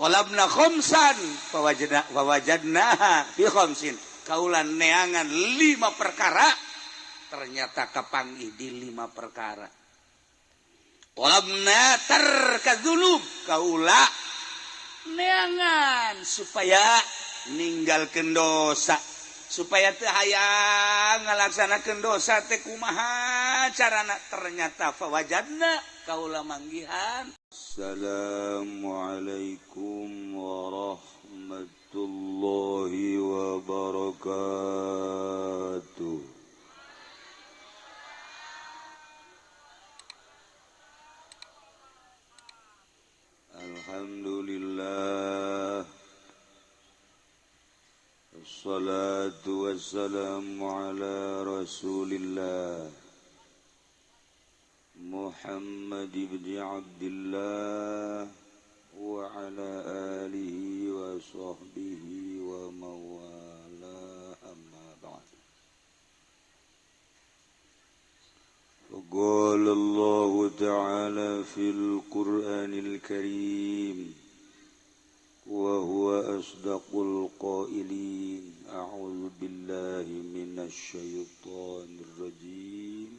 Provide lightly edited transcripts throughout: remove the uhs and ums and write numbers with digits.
Talabna khamsan fawajadna fawajadnaha fi khamsin. Kaula neangan 5 perkara ternyata kapanggih di 5 perkara. Talabna tarka dzunub, kaula neangan supaya ninggalkeun dosa, supaya teu hayang ngalaksanakeun dosa teh kumaha carana, ternyata fawajadna kaula manggihan. Assalamualaikum warahmatullahi wabarakatuh. Alhamdulillah. Wassalatu wassalamu ala Rasulillah Muhammad ibn Abdillah wa ala alihi wa sahbihi wa mawala, amma ba'd. Qala Allah ta'ala fil Qur'anil Karim wa huwa asdaqul qailin. A'udzu billahi minasy syaithanir rajim.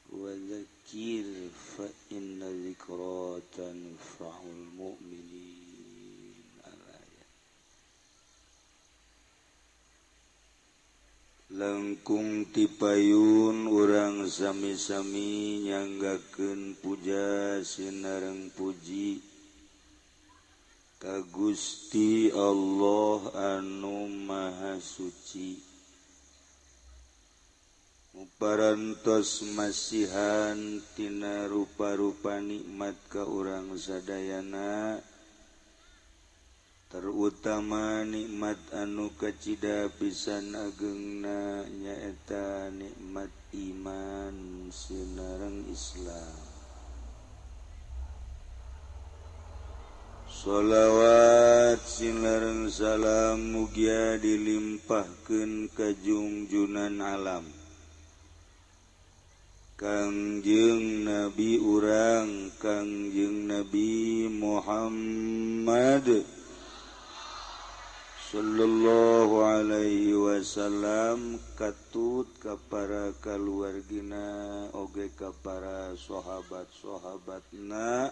Wa dzakir fa inna dzikra tanfa'ul mu'minin. Al-ayat. Langkung tipayun urang sami-sami nyanggakeun puja sinareng puji ka Gusti Allah anu Maha Suci. Parantos masihan tina rupa-rupa nikmat ka urang sadayana, terutama nikmat anu kacida pisan agengna nyaeta nikmat iman sinareng Islam. Sholawat sinareng salam mugia dilimpahkeun ka junjunan alam Kangjeng Nabi urang Kangjeng Nabi Muhammad sallallahu alaihi wasallam, katut ka para kaluargina oge ka para sahabat-sahabatna,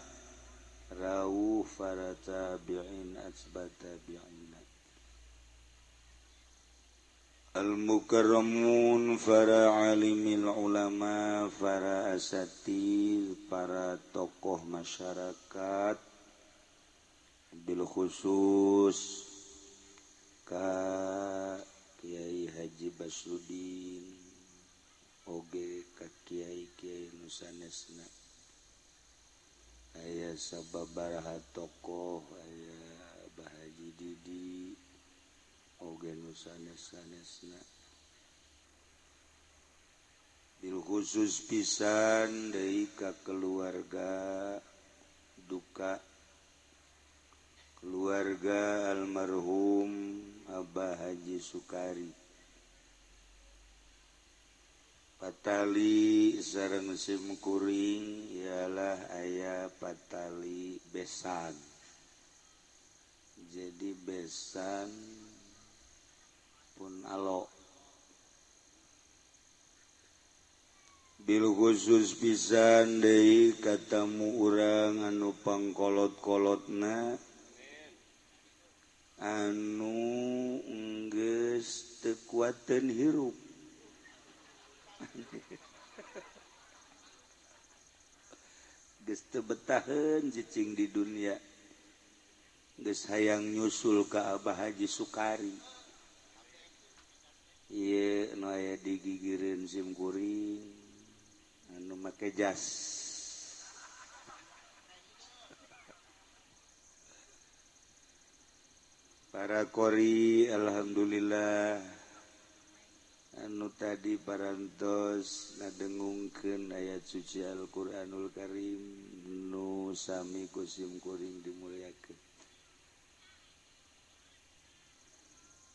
rawuh para tabi'in atsba tabi'in, al-mukarramun, para alimil ulama, para asatidz, para tokoh masyarakat, bil khusus ka Kiai Haji Basrudin oge ka kiai-kiai nu sanesna, aya sababaraha tokoh, aya Abah Haji Didi oge nu sanes-sanesna, bil khusus pisan deui ka keluarga duka, keluarga almarhum Abah Haji Sukari patali sareng simkuring ialah aya patali besan. Jadi besan pun alo bil khusus pisan deui katamu urang anu pangkolot-kolotna anu geus teu kuateun hirup. Geus teu betaheun cicing di dunia, geus hayang nyusul ka Abah Haji Sukari. Ieu nu aya digigireun sim kuring anu make jas. Para qori alhamdulillah anu tadi parantos ngadengungkeun ayat suci Al-Qur'anul Karim nu sami ku sim kuring dimuliakeun.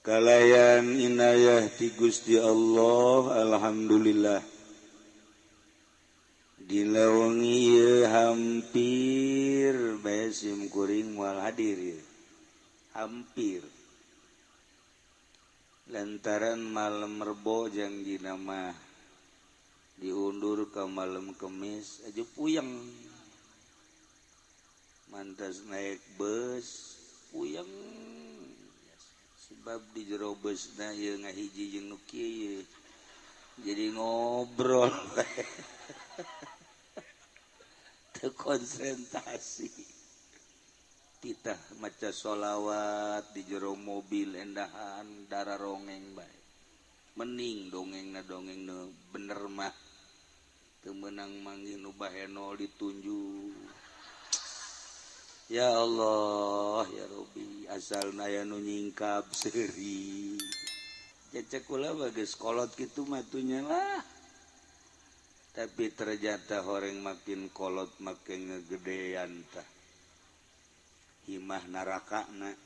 Kalayan inayah ti Gusti Allah, alhamdulillah. Dina wengi ieu hampir bae sim kuring moal hadir ieu. Hampir lantaran malam Rebo jangjina mah diundur ke malam Kemis aja puyeng. Mantas naik bus puyeng sebab di jero busna ieu ngahiji jeung nu kieu jadi ngobrol teu konsentrasi. Titah maca sholawat di jero mobil endahan darah rongeng bae mening dongengna dongengna bener mah teu meunang manggih nu bahenol ditunjuk. Ya Allah ya Robi asal aya nu nyingkap seuri cecek kula bagus kolot kitu matunya lah. Tapi ternyata horeng makin kolot makin ngegedean tah himah narakana.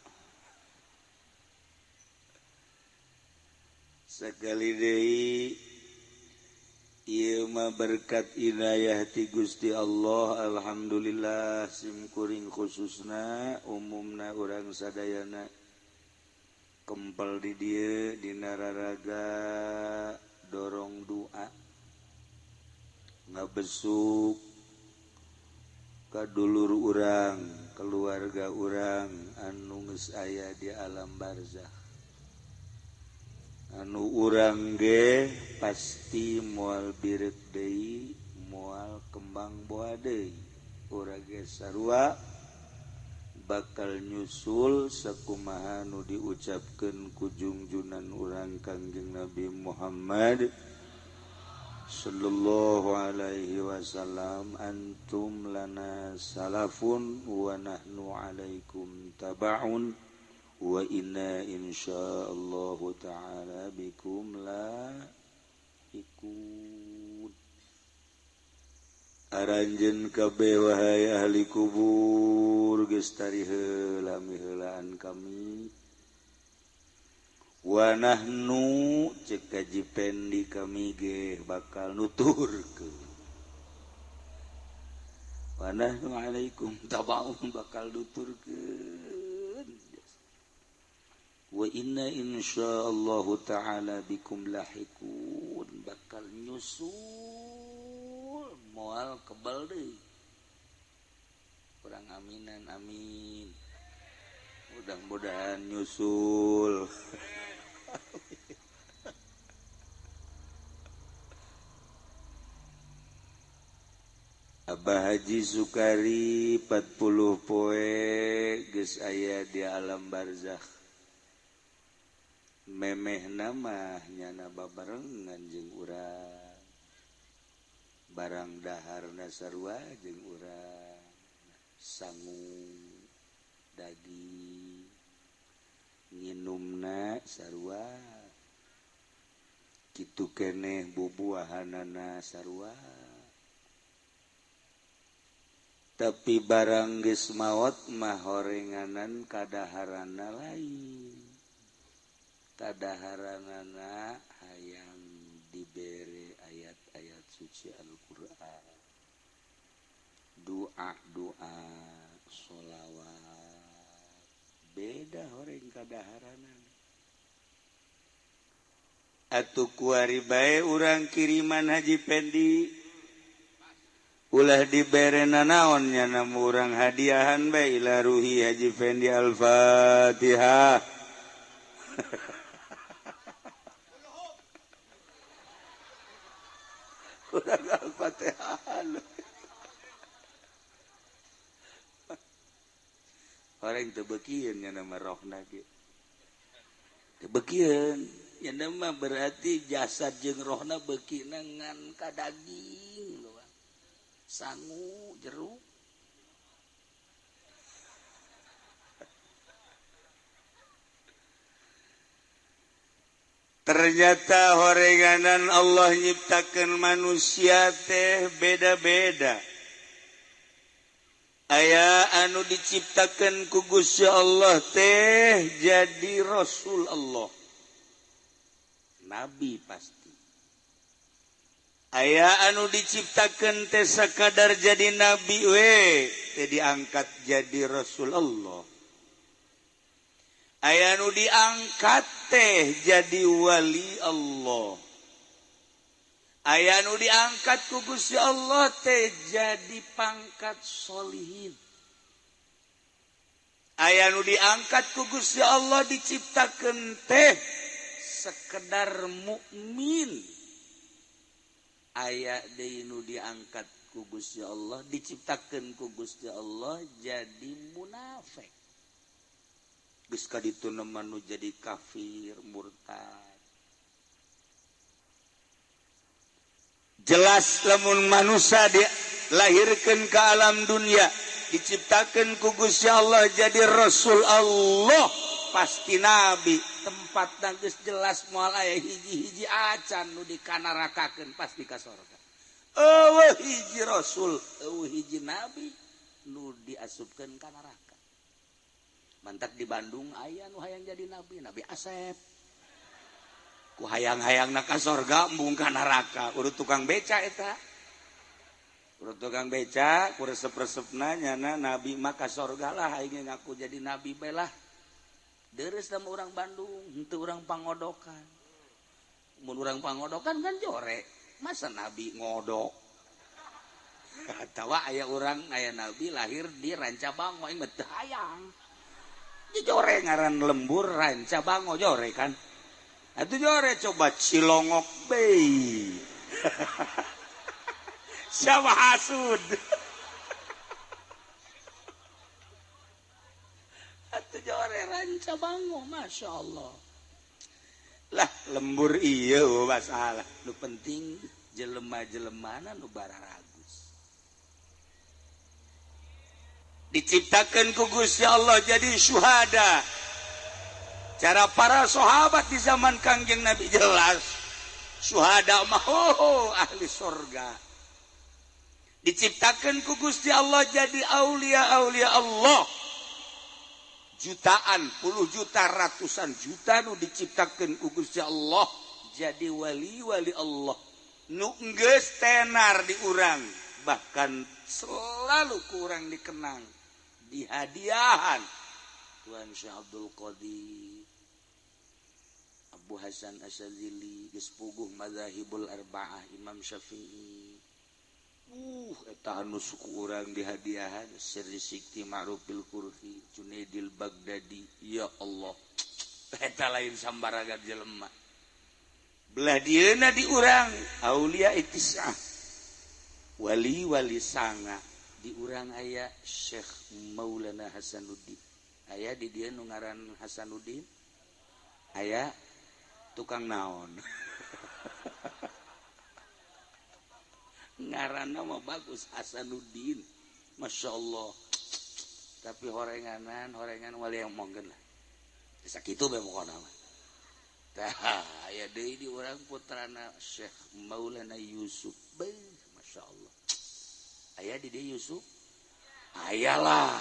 Sekali deui ieu mah berkat inayah ti Gusti Allah. Alhamdulillah sim kuring khususna umumna urang sadayana kempel di dieu dina raraga dorong doa ngabesuk ka dulur urang, keluarga urang anu geus aya di alam barzakh. Anu urang ge pasti moal bireuk deui, moal kembang boa deui. Urang ge sarua bakal nyusul sakumaha nu diucapkeun ku jungjunan urang Kangjeng Nabi Muhammad sallallahu alaihi wasallam, antum lana salafun wa nahnu alaikum tabaun wa inna insyaallah ta'ala bikum la ikut. Aranjeun kabeh wahai ahli kubur geus tari heula miheulaan kami. Wa nahnu cek Haji Pendi kami ge bakal nuturkeun. Wa nahnu alaikum tabaun bakal nuturkeun. Wa inna insyaallah ta'ala bikum lahiqun bakal nyusul moal kebal deui. Urang aminan amin. Mudah-mudahan nyusul. Abah Haji Sukari 40 poe geus aya di alam barzakh. Memeh mah nyana babarengan jeung urang. Barang daharna sarua jeung urang. Sangu daging nginumna sarua. Kitu keneh bubuahanana sarua. Tapi barang geus maot mah horenganan kadaharana lain. Kadaharanana hayang dibere ayat-ayat suci Al-Qur'an, doa-doa, sholawat. Beda horeng kadaharanana. Atuh kuari bae urang kiriman Haji Pendi. Ulah dibere nanaon nya namu urang hadiahan bae ila ruhi Haji Fendi. Al-Fatihah. Urang Al-Fatihah. Orang teu beukieun nya nama rohna ge. Teu beukieun nya nama berarti jasad jeung rohna beukina ngan ka daging doang. Sangu jeruk. Ternyata horenganan Allah nyiptakeun manusia teh beda-beda. Aya anu diciptakeun ku Gusti Allah teh jadi Rasul Allah, nabi pasti. Aya anu diciptakeun teh sakadar jadi nabi we teh diangkat jadi Rasulullah. Aya nu diangkat teh jadi wali Allah. Aya nu diangkat ku Gusti Allah teh jadi pangkat sholihin. Aya nu diangkat ku Gusti Allah diciptakeun teh sekedar mukmin. Aya deui nu diangkat ku Gusti Allah diciptakeun ku Gusti Allah jadi munafik. Geus ka ditu nu jadi kafir murtad. Jelas lamun manusia dilahirkeun ke alam dunia diciptakeun ku Gusti Allah jadi Rasul Allah pasti nabi. Tempat geus jelas moal aya hiji-hiji acan nu dikanarakakeun pasti ka sorga. Eueuh hiji rasul, eueuh hiji nabi nu diasupkeun ka neraka. Mantak di Bandung aya nu hayang jadi nabi, Nabi Asep. Ku hayang-hayangna ka sorga embung ka neraka, urut tukang beca eta. Urut tukang beca, ku resep-resepna nyana nabi mah ka sorga lah aing ngaku jadi nabi bae lah. Deres sama orang Bandung, henteu urang pangodokan. Mun urang pangodokan kan jore. Masa nabi ngodok? Atawa aya urang aya nabi lahir di Rancabango aing mah teu hayang. Jore ngaran lembur Rancabango jore kan. Atuh jore coba Cilongok bei. Siapa hasud? Jore Rancabango, Masya Allah. Lah lembur iya masalah. Nu penting jelema-jelemana nu bararagus. Diciptakan ku Gusti Allah jadi syuhada. Cara para sahabat di zaman Kangjeng Nabi jelas. Syuhada mah ahli surga. Diciptakan ku Gusti Allah jadi aulia-aulia Allah. Jutaan, puluh juta, ratusan juta nu diciptakan ku Gusti Allah jadi wali-wali Allah. Nu geus tenar di urang, bahkan selalu kurang dikenang, dihadiahan. Tuhan Syekh Abdul Qadir, Abu Hasan Asyadzili, geus puguh mazahibul arba'ah, Imam Syafi'i. Eta anu suku urang dihadiahan Sirri Sikti Ma'rufil Kurhi Junaidil Baghdadi. Ya Allah, eta lain sambaraga jelema. Belah dieuna di urang aulia itisah, wali-wali sanga. Di urang aya Syekh Maulana Hasanuddin. Aya di dieu nu ngaran Hasanuddin. Aya tukang naon. Ngaranna mah bagus Hasanuddin, Masya Allah. Tapi horenganan, horengan wali yang mongkeun lah. Sakitu bae pokona mah. Tah, aya deui di urang putrana Syekh Maulana Yusuf. Beuh, Masya Allah. Aya di dieu Yusuf? Aya lah.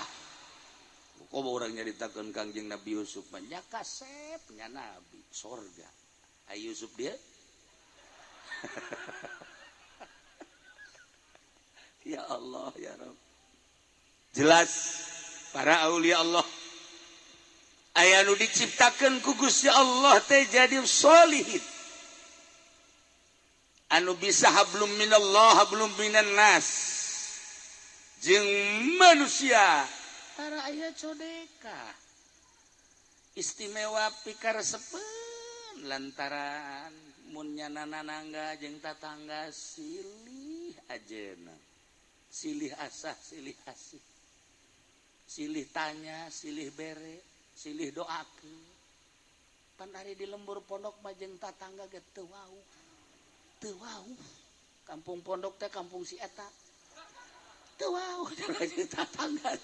Kok urang nyaritakeun Kangjeng Nabi Yusuf mah nya kasep nya nabi sorga. Aya Yusuf dia? Ya Allah ya Rabb. Jelas para aulia Allah aya nu diciptakeun ku Gusti Allah teh jadi sholihin. Anu bisa hablum minallah hablum minan nas. Jeung manusia tara aya codeka. Istimewa pikaresepeun lantaran mun nyana nanangga jeung tatangga silih ajeuna. Silih asah, silih asih, silih tanya, silih bere, silih doakeun. Pan ari di lembur pondok mah jeung tatangga ge teu wau. Teu wau. Kampung pondok teh kampung si eta. Teu wau jeung tatangga.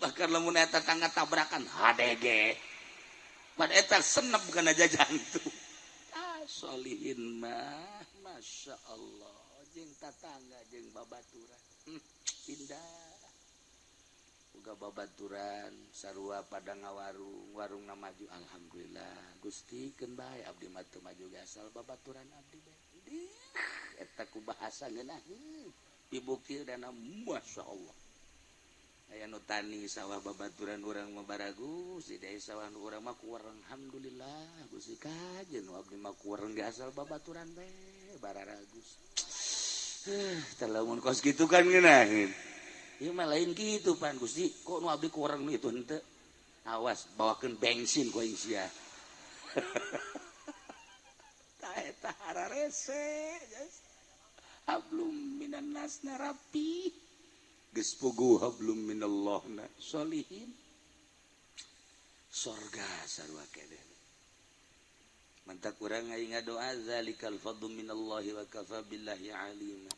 Bahkan lamun eta tetangga tabrakan HDG. Pan eta senep kana jantung. Ah solihin mah, Masya Allah. Jeung tatangga jeung babaturan indah. Boga babaturan sarua pada ngawarung, warungna maju alhamdulillah. Gusti keun bae abdi mah teu maju ge asal babaturan abdi bae. Eta ku bahasa ngeunaheun dibukti dana Masya Allah. Aya nu tani sawah babaturan urang mah baragus, di desa sawah nu urang mah kurang, alhamdulillah Gusti kajen nu abdi mah kurang ge asal babaturan teh bararagus. Teh lamun kos kitu kan ngeunaheun. Ieu mah lain kitu pan Gusti, kok nu abdi kurang nu itu henteu. Awas bawakeun bensin ku aing sia. Tah eta hararese. Hablum minan nas rapi. Geus puguh hablum minallah na sholihin. Sorga sarua keneh. Mantak urang aing ngadoa zalikal fadlu minallahi wa kafa billahi alima.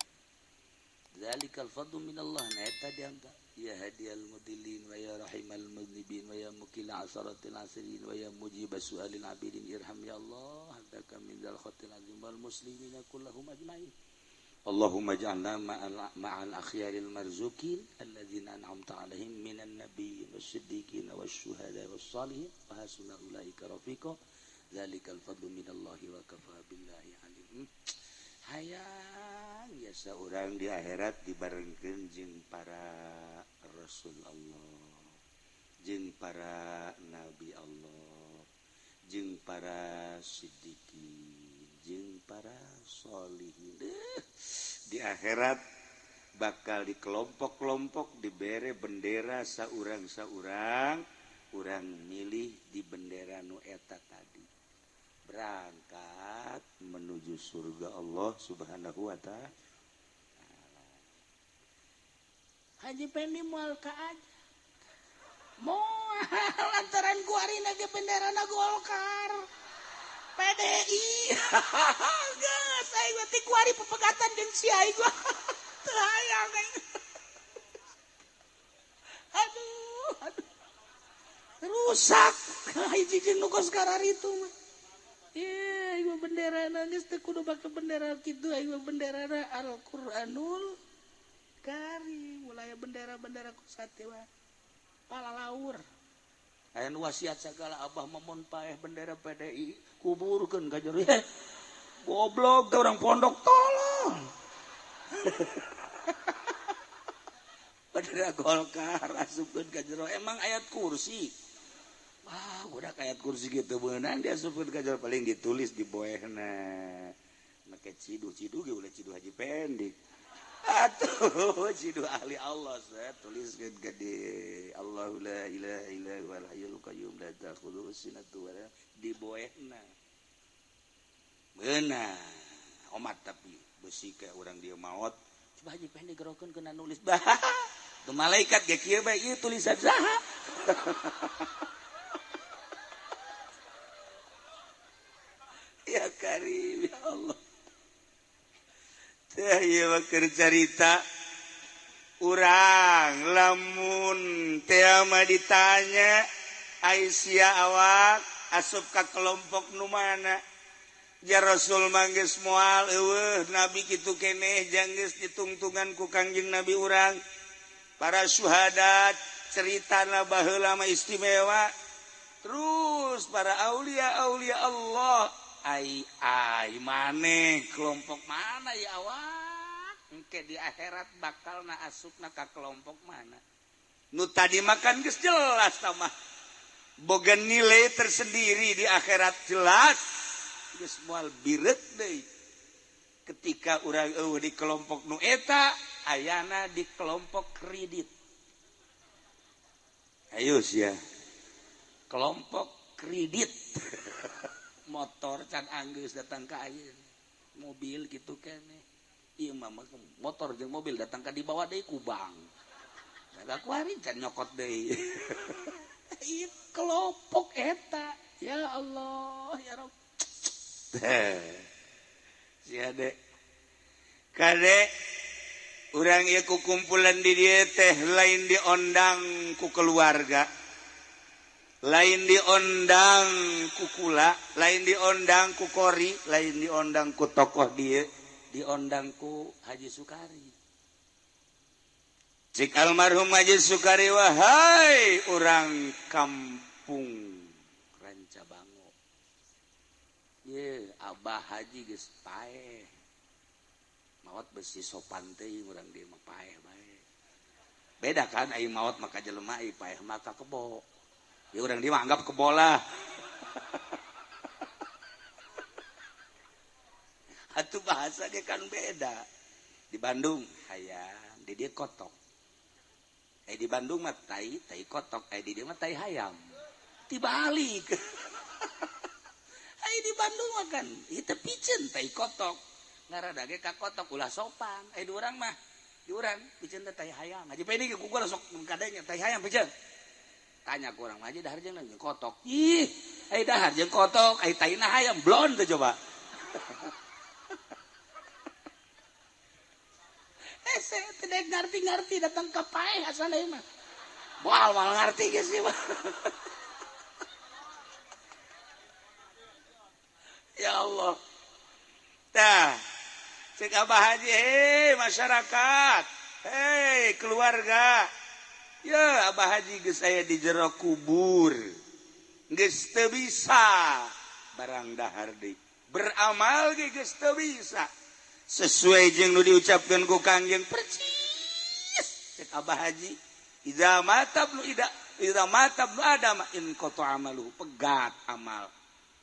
Zalikal fadlu minallah na eta diangka. Ya hadiyal mudillin wa ya rahimal muznibin wa ya mukil asaratil asirin wa ya mujibas su'alil abidin irham ya Allah hadaka min zal khatil azim wal muslimina kullahum ajmain. Allahumma ij'alna ma'al akhyaril marzukin alladzina an'amta 'alaihim minan nabiyyin was-siddiqin wasyuhada was-salihin wa hasuna ulaika rafiqa. Zalikal fadlu minallahi wa kafa billahi alim. Hayang biasa orang di akhirat dibarengkeun jeung para rasul Allah, jeung para nabi Allah, jeung para siddiqin, jeung para sholihin. Di akhirat bakal di kelompok-kelompok dibere bendera saurang-saurang, urang milih di bendera nu eta tadi. Berangkat menuju surga Allah Subhanahu wa ta'ala. Haji Pendi moal ka aja. Moal lantaran kuarina ge benderana Golkar. PDI. Geus aing mah ti kuari pepegatan jeung si aing gua. Teu hayang aing. Aduh, aduh. Rusak hiji jeung nu kos kararitu mah. Iya, ieu bendera geus teu kudu bake bendera kitu, ieu benderana Al-Qur'anul Karim. Mulai bendera-bendera ku satewa palalaur. Aya nu wasiat sagala abah mamon paeh bendera PDI kuburkeun ka jero. Goblok teh urang pondok tolong. Bendera Golkar asupkeun ka jero emang ayat kursi. Wah, udah ayat kursi gitu beunang diasupkeun ka jero paling ditulis di boehna. Make ciduh-ciduh ge ulah ciduh Haji Pendik. Atuh ciduh ahli Allah saya tuliskeun gede. Allahu la ilaha illa huwal hayyul qayyum la ta'khudhuhu sinatun wa la di boehna. Beunang omat tapi besi ka urang dieu maot. Coba Haji Pendik gerokeun kana nulis. Bah. Tu malaikat ge kieu bae ieu tulisan saha? Ya Karim, ya Allah. Teh ieu mah keur carita urang lamun teh mah ditanya ai sia awak asup ka kelompok nu mana? Ya Rasul mah geus moal eueuh nabi kitu keneh jang geus ditungtungan ku Kangjeng Nabi urang. Para syuhada ceritana baheula mah istimewa. Terus para aulia-aulia Allah ai ai maneh kelompok mana ya awak engke di akhirat bakal na asupna ka kelompok mana nu tadi makan geus jelas tah boga nilai tersendiri di akhirat jelas geus moal bireut deui ketika urang eueuh di kelompok nu eta ayana di kelompok kredit. Ayo sia kelompok kredit. Motor can anggeus datang ka ayeuna mobil gitu keneh ieu mah motor jeung mobil datang ka dibawa deui ku bank da kuari can nyokot deui. Ieu kelompok eta ya Allah ya Rabb. Sia de kade urang ieu ku kumpulan di dieu teh lain diondang ku keluarga, lain diondang ku kula, lain diondang ku kori, lain diondang ku tokoh dia, diondang ku Haji Sukari. Cik almarhum Haji Sukari wahai orang kampung Rancabango. Ye, Abah Haji geus paeh. Maot besi sopan teh urang dieu mah paeh bae. Beda kan aing maot maka jelema aing paeh maka kebo. Ya urang dieu mah anggap kebo lah. Atuh bahasa ge kan beda. Di Bandung hayam, di dieu kotok. Di Bandung mah tai, tai kotok, di dieu mah tai hayam. Tibalik. Ai di Bandung mah kan ieu teh piceun tai kotok. Ngarada ge ka kotok ulah sopan. Di urang mah, di urang piceun teh tai hayam. Haji Peni ge ku gua sok kadenya tai hayam piceun. Tanya ku urang mah aja dahar jeung kotok. Ih, ai dahar jeung kotok, ai taina hayam blon teh coba. Saya tidak ngerti-ngerti datang ke paeh asal mah. Moal moal ngerti geus sih mah. Ya Allah. Tah, cek Abah Haji, hei masyarakat, hei keluarga. Ya Abah Haji geus aya di jero kubur. Geus teu bisa barang dahar deui. Beramal ge geus teu bisa. Sesuai jeung nu diucapkeun ku Kangjeng percis cek Abah Haji, idza mata ibnu ida idza mata ibnu adam in qata amalu, pegat amal.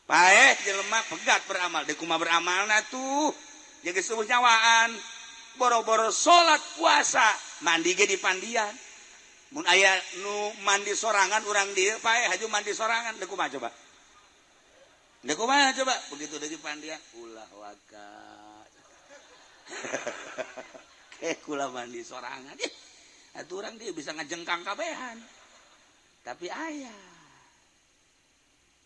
Paeh jelema pegat beramal, deuk kumaha beramalna tuh jeung geus eueuh nyawaan, boro-boro salat puasa, mandi ge di pandian. Mun aya nu mandi sorangan urang dieu paeh haju mandi sorangan deuk kumaha coba? Deuk kumaha coba? Begitu deui pandian ulah waka. Kayak kula mandi sorangan atuh urang dia bisa ngajengkang kabehan. Tapi aya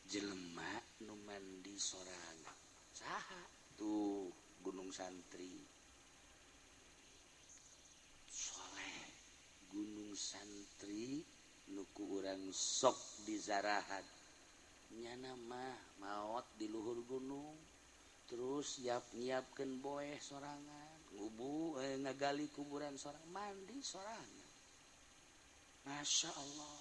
jelema nu mandi sorangan saha tuh Gunung Santri soleh. Gunung Santri nu ku urang sok dizarahan nyana mah maot di luhur gunung. Terus nyiap-nyiapkeun boeh sorangan, ngubu ngagali kuburan sorangan, mandi sorangan. Masya Allah.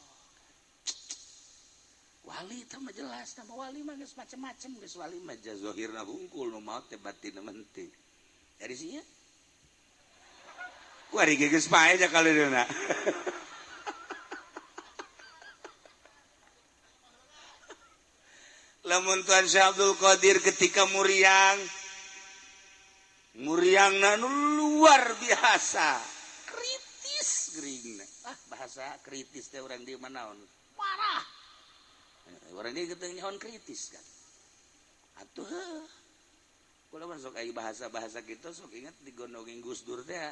Wali teh mah jelas, nama wali mah geus macem-macem, geus wali mah zahirna hungkul nu maot teh batinna mentih. Dari sia. Ku ari ge geus paeh ja kaleunna. Lamun Tuan Syekh Abdul Qadir ketika muriang, muriangna nu luar biasa, kritis geuringna. Ah, bahasa kritis teh urang di manaon? Marah. Urang di geteng nyaon kritis kan. Atuh heuh. Kula mah sok aya bahasa-bahasa kitu sok inget digondongin Gus Dur teh.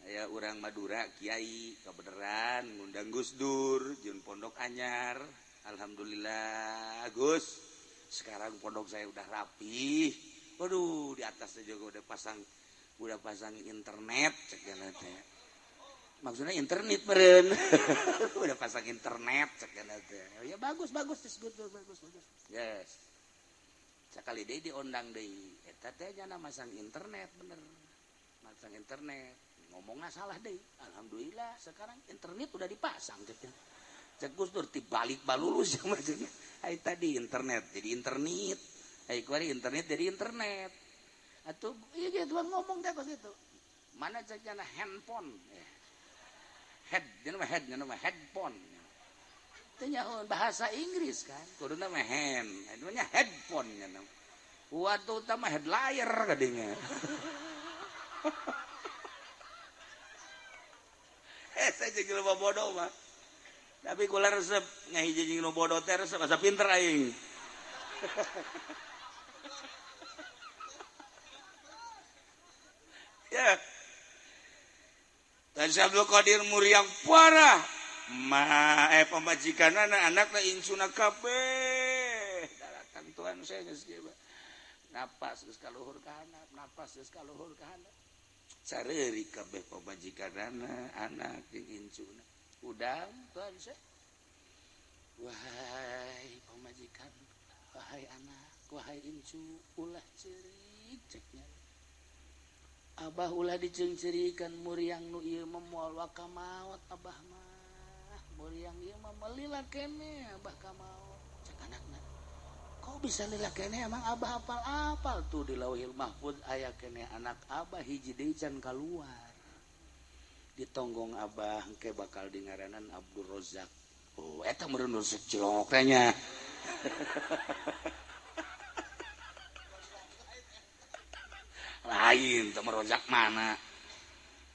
Aya urang Madura kiai kabeneran ngundang Gus Dur jeung Pondok Anyar. Alhamdulillah Gus, sekarang pondok saya udah rapi. Waduh, di atasnya juga udah pasang internet cek teh. Maksudnya internet meureun. Udah pasang internet cek teh. Ya bagus bagus bagus bagus bagus. Yes. Sakali deui diondang deui. Eta teh nya masang internet bener. Masang internet, ngomongna salah deui. Alhamdulillah sekarang internet udah dipasang cek. Cek Gus Dur tibalik balulus yang macamnya. Ai tadi internet jadi internet. Ai kuari internet jadi internet. Atuh ieu ge tuang ngomong teh kos itu. Mana cek jana handphone. Head nya mah head nya mah headphone. Teu nyahoan bahasa Inggris kan. Kuduna mah hand, nya headphone nya. Waktu utama headliner kadinya. Saya jeung jelema bodoh mah. Tapi kula resep ngahiji jeung nu bodoh teh resep asa pinter aing. Ya. Tan Syekh Abdul Qadir muriang parah. Ma pamajikanana anakna insuna kabeh. Datang tuan saya geus kieu. Napas geus ka luhur ka handap, napas geus ka luhur ka handap. Sareuri kabeh pamajikanana, anak jeung incuna. Udang tuan saya. Wahai pamajikan, wahai anak, wahai incu, ulah cerik ceknya. Abah ulah diceungceurikan muriang nu ieu mah moal waka maot abah mah. Muriang ieu mah melila keneh abah ka maot. Cek anakna. Kok bisa lila keneh emang abah apal-apal tuh di Lauhil Mahfud aya keneh anak abah hiji deui can kaluar. Ditonggong abah engke bakal dingaranan Abdul Rozak. Oh, eta meureun nu cilok teh nya. Lain teu merozak mana.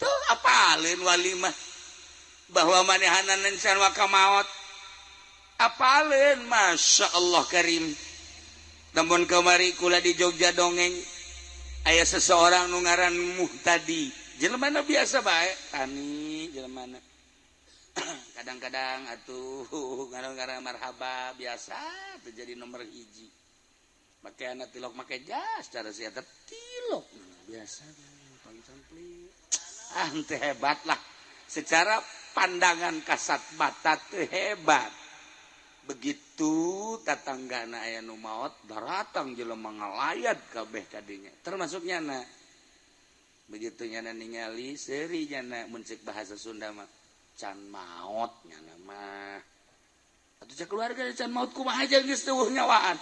Tuh apaleun wali mah bahwa manehanan encan waka maot. Apaleun Masya Allah Karim. Namun kamari kula di Jogja dongeng aya seseorang nu ngaran Muhtadi. Jelema biasa bae, tani jelema. Kadang-kadang atuh ngaran-ngaran marhaba biasa terjadi nomor hiji. Make anak tilok make jas cara sia tilok biasa pangcampli. Ah teu hebat lah. Secara pandangan kasat mata teu hebat. Begitu tatanggana aya nu maot daratang jelema ngalayat kabeh kadinya. Termasuk nyana. Begitu nyana ningali seuri nyana mun ceuk bahasa Sunda mah can maot nyana mah. Atuh cek keluarga can maot kumaha jeung geus teueuh nyawaan.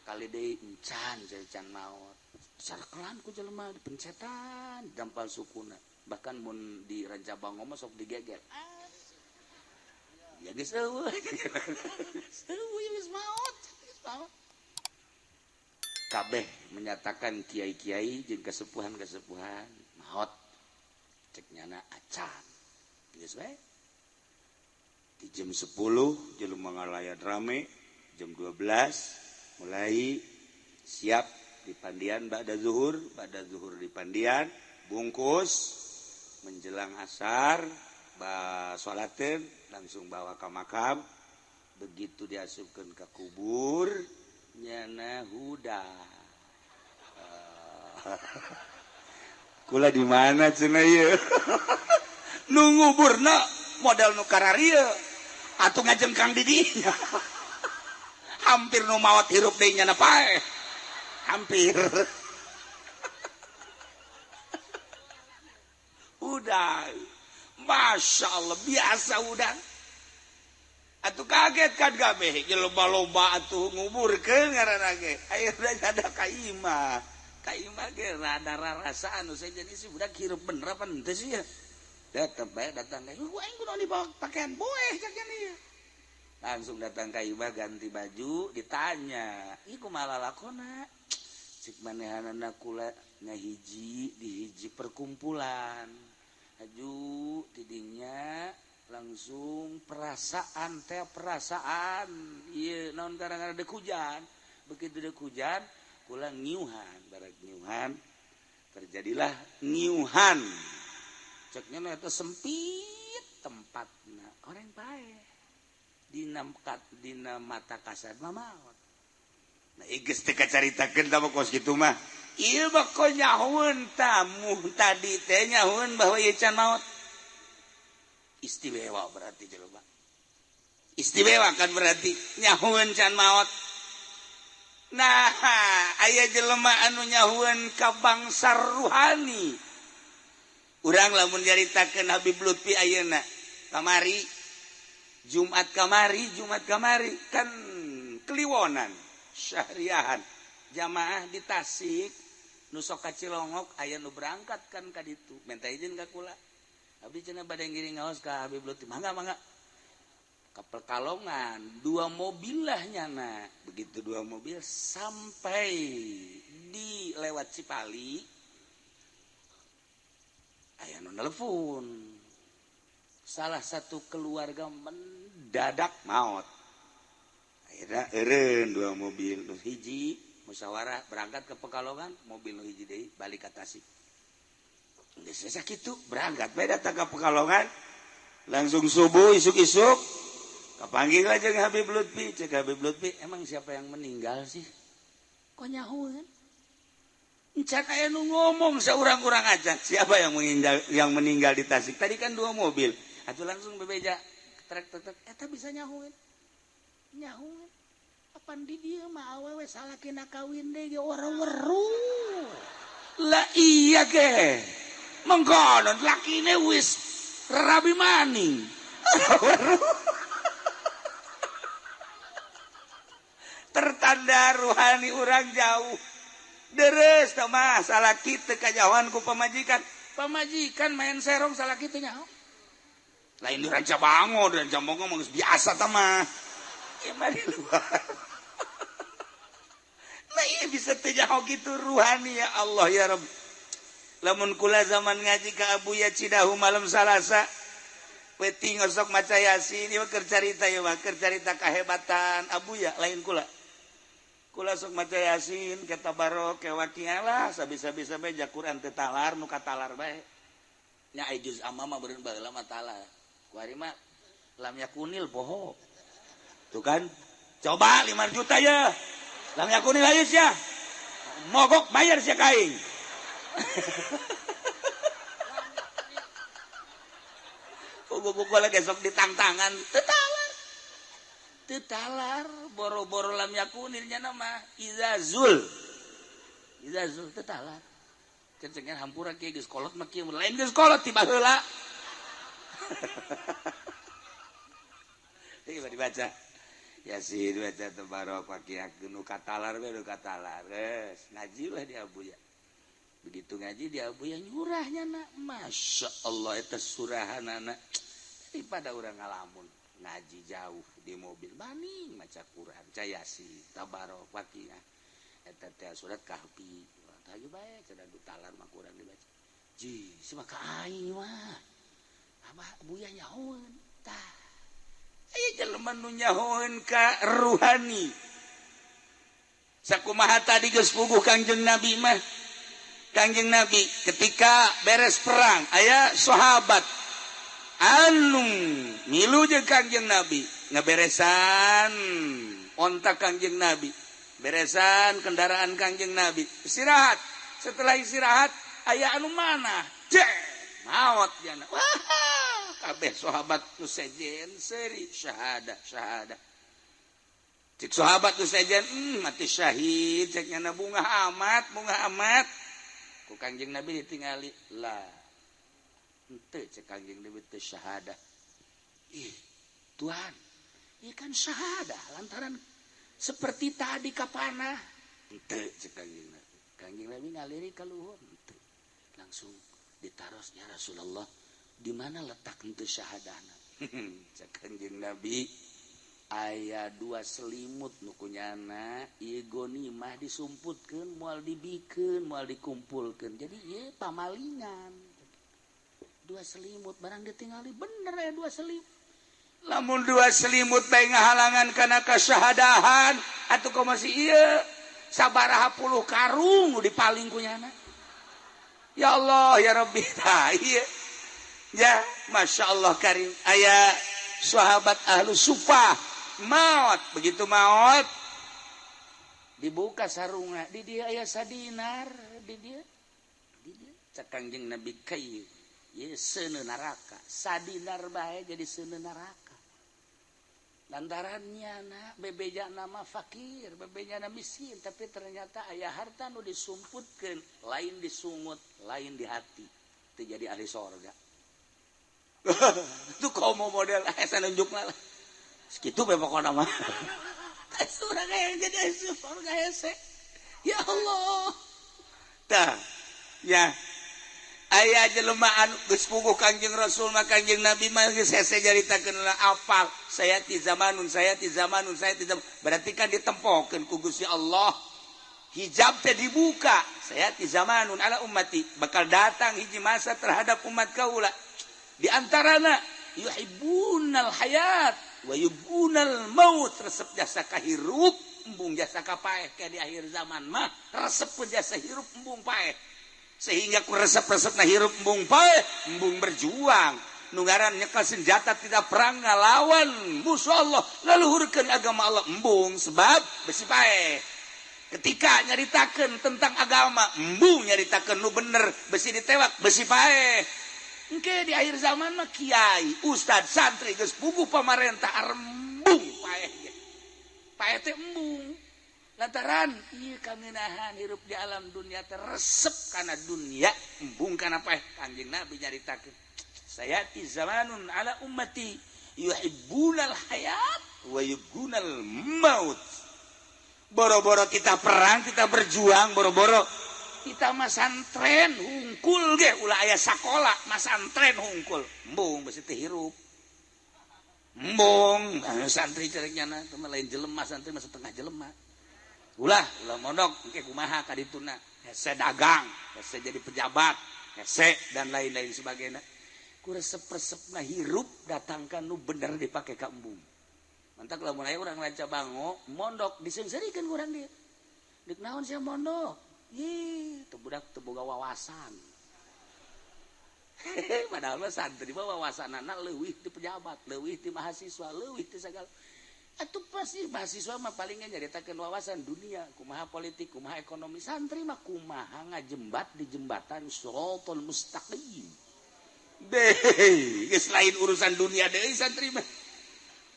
Kali deui encan can maot. Sarkelan ku jelema dipencetan dampal sukuna. Bahkan mun di Rancabango mah sok digeger. Ya geus eueuh. Eueuh geus maot, geus maot. Kabeh menyatakan kiai-kiai jeung kesepuhan-kesepuhan maot. Cek nyana acan. Geus bae. Di jam 10 jelema ngalayat rame, jam 12 mulai siap di pandian ba'da zuhur di pandian, bungkus menjelang asar, sholateun langsung bawa ke makam. Begitu diasupkeun ke kubur, nyana huda. Kula di mana cenah ieu? Nu nguburna model nu kararieu atuh ngajengkang di dinya. Hampir nu maot hirup deui nyana paeh. Hampir. Udah. Masya Allah biasa udah. Atuh kaget kan kabeh jelema loba atuh nguburkeun ngaranna ge. Ayeuna ada ka imah. Ka imah ge rada rarasaan nu sejen isi budak hirup bener apa henteu sih ya. Datang bae datang ka aing kudu dibawa pakaian boeh cak ieu. Langsung datang ka imah ganti baju ditanya, "Ih kumaha lalakona?" Cik manehanana kula ngahiji di hiji perkumpulan. Aju tidinya langsung perasaan teh perasaan ieu naon kadang-kadang dek hujan. Begitu dek hujan kula ngiuhan, barak ngiuhan terjadilah ngiuhan. Ceknya eta sempit tempatna orang bae. Dina dina mata kasar mah maot. Nah geus teu kacaritakeun tah kos kitu mah. Ieu mah nyahoeun tamu tadi teh nyahoeun bahwa ieu can maot. Istimewa berarti jelema. Istimewa kan berarti nyahoeun can maot. Nah, aya jelema anu nyahoeun ka bangsa ruhani. Urang lamun nyaritakeun Habib Lutfi ayeuna kamari Jumat kamari kan Kliwonan syahriahan jamaah di Tasik nu sok ka Cilongok aya nu berangkat kan ka ditu minta izin ka kula abdi cenah bade ngiring ngaos ka Habib Lutfi mangga mangga ka Pekalongan dua mobil lah nyana begitu dua mobil sampai di lewat Cipali aya nu nelpon salah satu keluarga mendadak maot. Akhirnya eureun dua mobil nu hiji musyawarah berangkat ke Pekalongan, mobil nu hiji deui balik ka Tasik. Geus sakitu berangkat bae datang ke Pekalongan, langsung subuh isuk-isuk kapanggih lah jeung Habib Lutfi, cek Habib Lutfi, emang siapa yang meninggal sih? Kok nyahoeun? Encan aya nu ngomong saurang-urang aja. Siapa yang meninggal di Tasik? Tadi kan dua mobil. Atuh langsung bebeja trek trek trek eta bisa nyahoeun. Nyahoeun. Apan di dieu mah awewe salakina kawin deui ge ora weruh. Lah iya ge. Mengkono lakine wis rabi maning. Ora weruh. Tanda ruhani urang jauh. Deres tah mah salah kitu kajauhan ku pamajikan. Pamajikan main serong salah kitu nyaho. Lain di Rancabango, di Rancabango mah geus biasa tah mah. Ieu mah di luar. Nah ieu bisa teu nyaho kitu ruhani ya Allah ya Rabb. Lamun kula zaman ngaji ka Abuya Cidahu malam Salasa peuting osok maca Yasin ieu keur carita ieu mah keur carita kahebatan Abuya lain kula. Kula sok maca Yasin ke tabarok ke waqiah lah sabisa-bisa bae ja Quran teu talar nu katalar bae. Nya ai juz amma mah beureun baheula mah talar. Ku ari mah lam yakunil poho. Tuh kan coba 5 juta ya. Lam yakunil ayeuna sia. Mogok bayar sia ka aing. Buku-buku lagi sok ditangtangan teu talar. Teu talar boro-boro lam yakunilnya nama izazul. Izazul teu talar. Cencengan hampura kieu geus kolot mah kieu lain geus kolot ti baheula. Ieu dibaca. Yasin baca tabarok waqiah nu katalar we nu katalar. Geus ngaji we di Abuya. Begitu ngaji di Abuya nyurahnya na Masya Allah eta surahanana daripada urang ngalamun ngaji jauh di mobil baning maca Quran ca Yasin tabarok waqiah eta teh surat Kahfi tah bae cenah du talar mah Quran dibaca ji sia ka aing mah abah Abuya nyahoeun tah aya jelema nu nyahoeun ka ruhani sakumaha tadi geus puguh Kangjeng Nabi mah. Kangjeng Nabi ketika beres perang aya sahabat anu milu jeung Kangjeng Nabi ngaberesan onta Kangjeng Nabi, beresan kendaraan Kangjeng Nabi, istirahat. Setelah istirahat aya anu mana? Cek maot jana. Wah, kabeh sahabat nu sejen seuri syahadah syahadah. Cek sahabat nu sejen mati syahid cek nyana bunga amat, bunga amat. Ku Kangjeng Nabi ditingali lah henteu cek Kangjeng Nabi teu syahadah. Ih, Tuhan, ieu kan syahadah lantaran seperti tadi kapanah. Henteu cek Kangjeng Nabi. Kangjeng Nabi ngalirik ka luhur henteu. Langsung ditaros ya Rasulullah, di mana letak henteu syahadahna? Cek Kangjeng Nabi aya dua selimut nu kunyana ieu gonimah disumputkeun moal dibikeun moal dikumpulkeun jadi ieu pamalingan dua selimut barang ditingali bener ya dua selimut lamun dua selimut bae ngahalangan kana kasyahadahan atuh kumaha si ieu sabaraha puluh karung nu dipaling kunyana ya Allah ya Rabbi tah ieu ya Masya Allah karim aya sahabat ahlu sufah maot begitu maot dibuka sarungna di dia aya sadinar di dia cek Kangjeng Nabi kai ieu seuneu neraka sadinar bae jadi seuneu neraka lantarannya na bebeja nama fakir bebeja nama miskin tapi ternyata aya harta nu disumputkeun lain disungut lain di hati teu jadi ahli sorga. Itu komo model asa nunjukna lah segitu bae pokona mah. Surga yang jadi surga hese. Ya Allah. Tah, ya. Aya jelema anu geus puguh Kangjeng Rasul mah Kangjeng Nabi mah geus hese nyaritakeun apal. Saya ti zamanun, saya ti zamanun, saya ti zaman. Berarti kan ditempokeun ku Gusti Allah. Hijab teh dibuka. Saya ti zamanun ala ummati. Bakal datang hiji masa terhadap umat kaula. Di antarana yuhibbunal hayat wa yubunal maut resep jasa kahirup embung jasa kapaeh ke di akhir zaman mah resep jasa hirup embung paeh sehingga ku resep-resepna hirup embung paeh embung berjuang nu ngaran nyekel senjata tidak perang ngalawan musuh Allah ngaluhurkeun agama Allah embung sebab besi paeh ketika nyaritakeun tentang agama embung nyaritakeun nu bener besi ditewak besi paeh. Engke di akhir zaman mah kiai, ustad, santri geus puguh pamarentah embung paeh ge. Paeh teh embung. Lantaran ieu kangenahan hirup di alam dunia teh resep kana dunia, embung kana paeh. Kangjeng Nabi nyaritakeun, sayati zamanun ala ummati yuhibbunal hayat wa yubghunal maut. Boro-boro kita perang, kita berjuang, boro-boro kita masantren hungkul ge ulah aya sakola masantren hungkul. Embung besi teh hirup. Embung santri cerek nyana teh lain jelema santri mah setengah jelema. Ulah ulah mondok engke kumaha ka dituna. Hese dagang, hese jadi pejabat, hese dan lain-lain sebagainya. Ku resep-resepna hirup datangkan nu bener dipake ka embung. Mantak lamun aya urang Ranca Bango mondok diseungseurikeun ku urang dieu. Deuk naon sia mondok? Ih, teu budak teu boga wawasan. Padahal mah santri mah wawasanana leuwih ti pejabat, leuwih ti mahasiswa, leuwih ti sagala. Atuh pasti mahasiswa mah palingnya nyaritakeun wawasan dunia, kumaha politik, kumaha ekonomi. Santri mah kumaha ngajembat di jembatan siratal mustaqim. Deh, geus lain urusan dunia deui santri mah.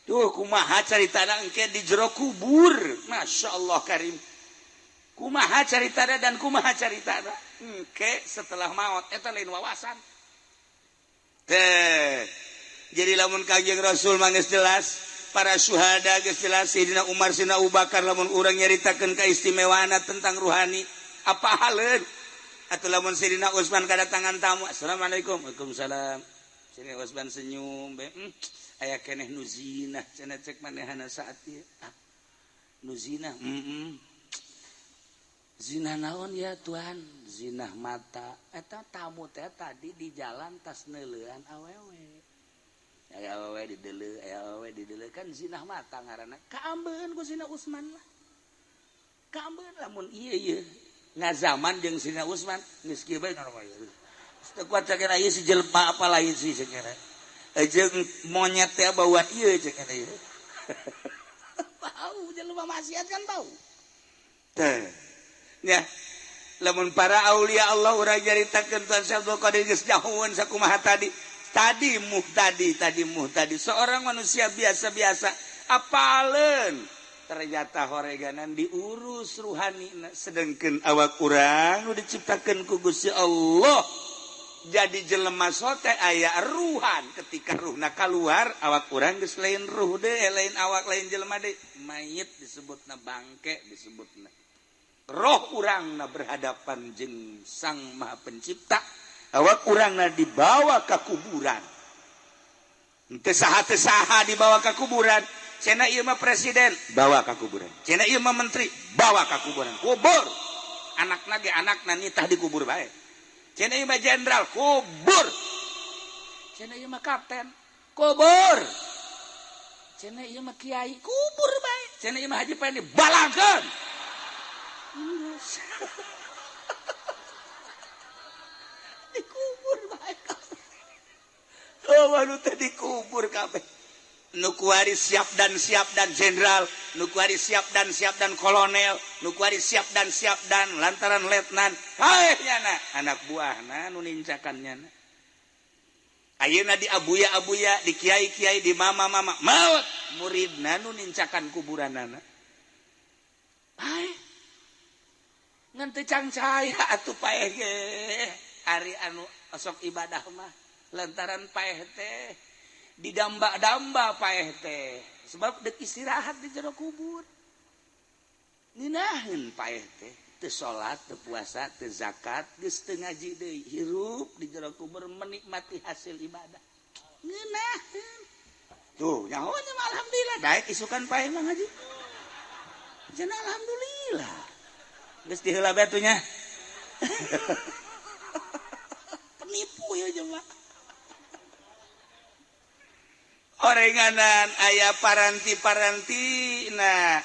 Tuh kumaha caritana engke di jero kubur. Masya Allah karim. Kumaha caritana dan kumaha caritana engke setelah maut eta lain wawasan. Teh. Jadi lamun Kangjeng Rasul mah geus jelas, para syuhada geus jelas, Sayyidina Umar, Sayyidina Abu Bakar lamun urang nyaritakeun kaistimewaanna tentang ruhani, apa haleun? Atuh lamun Sayyidina Utsman kadatangan tamu, assalamualaikum. Waalaikumsalam. Sayyidina Utsman senyum bae. Aya keneh nu zinah cenah cek manehana saat ieu. Ah, nu zinah. Zinah naon ya Tuhan? Zinah mata. Eta tamu teh tadi di jalan tas neuleuan awewe. Aya awewe dideuleu, aya awewe dideuleu kan zinah mata ngaranna. Kaambeun ku Sina Utsman lah. Kaambeun lamun ieu ieu ngazaman jeung Sina Utsman geus kieu bae normal. Teu kuat cakena ieu si jelema apa lain sih cakena. Jeung monyet teh bauan ieu cakena ieu. Bau jelema maksiat kan bau. Teh. Ya. Lamun para aulia Allah urang nyaritakeun Tuhan Syekh Abdul Qadir geus nyahoeun sakumaha tadi. Tadi muhtadi, tadi muhtadi, seorang manusia biasa-biasa apaleun ternyata horeganan diurus ruhani, sedangkan awak urang nu diciptakeun ku Gusti Allah jadi jelema sote aya ruhan, ketika ruhna kaluar awak urang geus lain ruh deui, lain awak, lain jelema deui, mayit disebutna, bangke disebutna. Roh urangna berhadapan jeung Sang Maha Pencipta, awak urangna dibawa ke kuburan. Teu saha teu saha dibawa ke kuburan. Cenah ieu mah presiden, bawa ke kuburan. Cenah ieu mah menteri, bawa ke kuburan. Kubur. Anakna ge anakna nitah dikubur bae. Cenah ieu mah jenderal, kubur. Cenah ieu mah kapten, kubur. Cenah ieu mah kiai, kubur bae. Cenah ieu mah haji pae balangkeun. Dikubur bae. Oh, anu teh dikubur kabeh. Nu kuari siap dan jenderal, nu kuari siap dan kolonel, nu kuari siap dan lantaran letnan. Hae nyana anak buahna nu nincakan nyana. Ayeuna di abuya-abuya, di kiai-kiai, di mama-mama, maut muridna nu nincakan kuburanana. Hae. Ngan teu cangcaya atuh paeh ge. Ari anu osok ibadah mah lantaran paeh teh didamba-damba paeh teh sebab dek istirahat di jero kubur. Ngeunaheun paeh teh teu salat, teu puasa, teu zakat, geus teu ngaji deui, hirup di jero kubur menikmati hasil ibadah. Ngeunaheun. Tuh, nyaho nya mah alhamdulillah daek isukan paeh mah ngaji. Cenah alhamdulillah. Geus diheula bae atuh nya. Penipu ya jelema. Orenganan aya paranti-paranti nah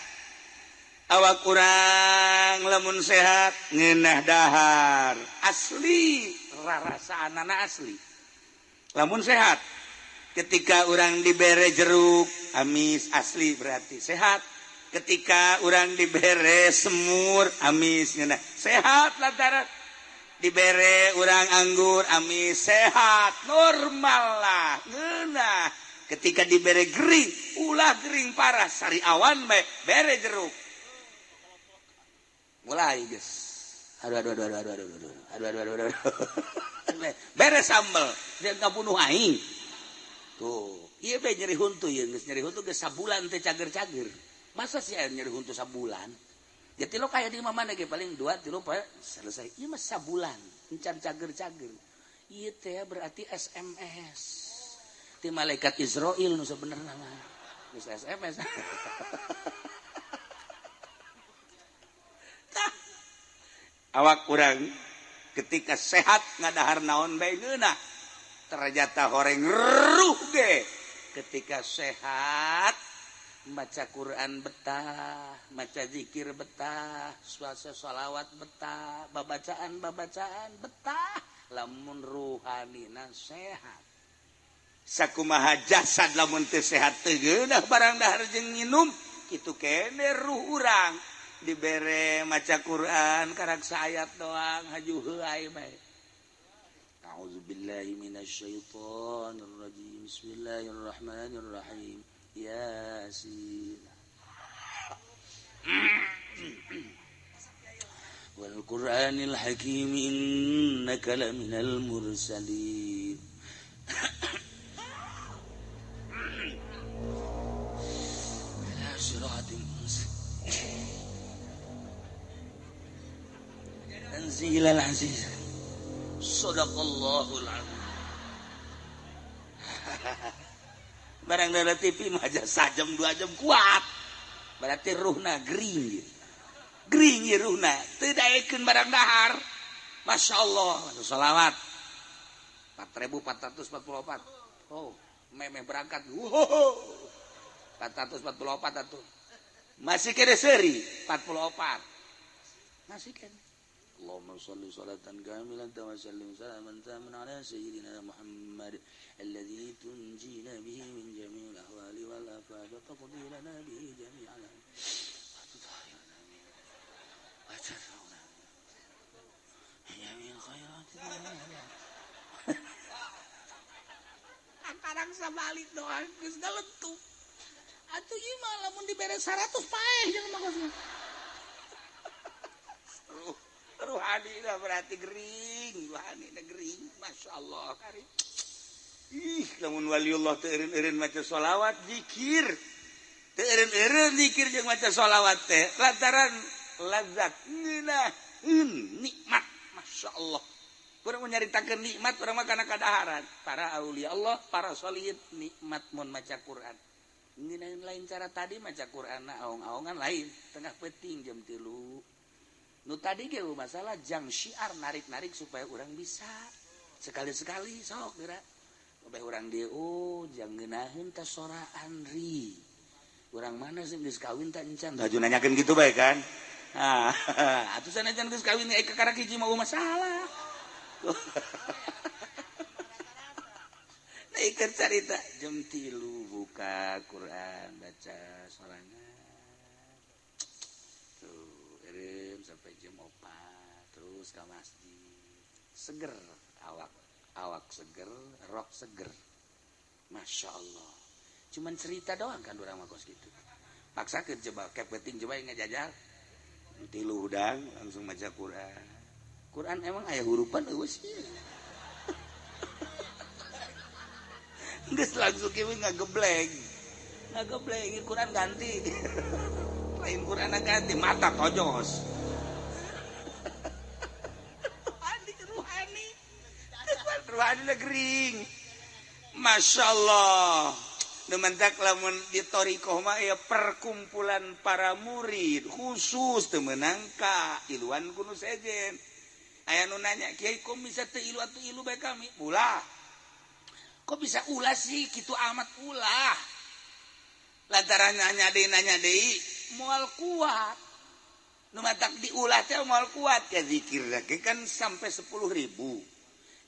awak kurang lamun sehat ngeunah dahar asli rarasaanana asli lamun sehat ketika urang dibere jeruk amis asli berarti sehat, ketika urang dibere semur amis ngeunah sehat, lantaran dibere urang anggur amis sehat normal lah ngeunah. Ketika dibere gering, ulah gering parah, sari awan bae, bere jeruk. Mulai geus. Aduh aduh aduh aduh aduh aduh aduh aduh aduh aduh. Bere sambel, dia ngabunuh aing. Tuh, ieu bae nyeri huntu ieu geus nyeri huntu geus sabulan teh cager-cager. Masa sih aya nyeri huntu sabulan? Ya tilok aya di mana ge paling 2 3 poe selesai. Ieu mah sabulan encan cager-cager. Ieu teh berarti SMS. Ti malaikat Israil nu sabenerna mah. Geus SMS. Tah. Awak urang ketika sehat ngadahar naon bae ngeunah. Ternyata horeng ruh ge ketika sehat maca Quran betah, maca zikir betah, suasa sholawat betah, babacaan-babacaan betah, lamun ruhanina sehat. Sakumaha jasad lamun teu sehat teu geunah barang dahar jeung nginum, kitu kene ruh urang dibere maca Quran karak saayat doang haju heuay bae. A'udzubillahi minasyaitonir rajim. Bismillahirrahmanirrahim. Yasin wal Qur'anil Hakim innaka laminal mursalin. Ala siratin mustaqim. Tanzilal aziz. Shadaqallahul azim. Barang dari TV mah aja sajam 2 jam kuat. Berarti ruhna gering. Gering ieu ruhna, teu daekeun barang dahar. Masya Allah, sholawat 4444. Oh, memeh berangkat. Wow. 444 atuh. Masih kene seuri 44. Masih kene. Allahumma shalli salatan kamilatan wa sallim salaman taman ala sayyidina Muhammad alladzi tunjina bihi min jami'il ahwali wal afat wa taqdi lana bihi jami'al wa tutahhirna bihi wa tarfa'una bihi jami'il khairati. Akarang sabalik doang geus galentuk. Atuh ieu mah lamun dibere 100 paeh jeung mah ruhani lah berarti gering, ruhani lah gering, masya Allah karim. Ih, lamun waliullah teu eureun-eureun maca sholawat zikir, teu eureun-eureun zikir jeung maca sholawat teh lantaran lazat ngeunaheun nikmat, masya Allah. Urang nyaritakeun nikmat urang mah kana kadaharan. Para aulia Allah, para sholihin nikmat mun maca Quran. Ngeunaheun lain cara tadi maca Quran aong-aongan lain, tengah peuting jam 3. Nu tadi ge masalah jang syiar narik-narik supaya orang bisa sekali-sekali sok geura. Bae urang dieu oh jang ngeunaheun teh sora Andri. Urang mana sih geus kawin teh encan? Baju nanyakeun kitu bae kan. Ah, atuh sanajan geus kawin ge kakara hiji mah masalah. Nah, ieu carita jam 3 buka Quran baca sorangan. Sampai jam 4 terus ke masjid seger awak awak seger rok seger, masya Allah. Cuman cerita doang kan orang makos gitu paksa ke coba kayak penting coba yang ngejajal tilu hudang langsung baca Quran. Quran emang aya hurupan eueuh sih. Geus langsung kieu ngagebleng ngagebleng Quran ganti. Lain Quran ganti mata tojos. Ruhani ruhani ruhani gering. Masya Allah. Dementak lamun di thoriqoh mah ya perkumpulan para murid khusus teu meunang ka iluan ku nu sejen. Aya nu nanya, "Kiai kok bisa teu ilu atuh ilu bae kami?" Ulah. Kok bisa ulah sih kitu amat ulah. Lantaran nanya deui moal kuat. Nu matak diulah teh moal kuat ya zikir lagi kan sampai 10.000.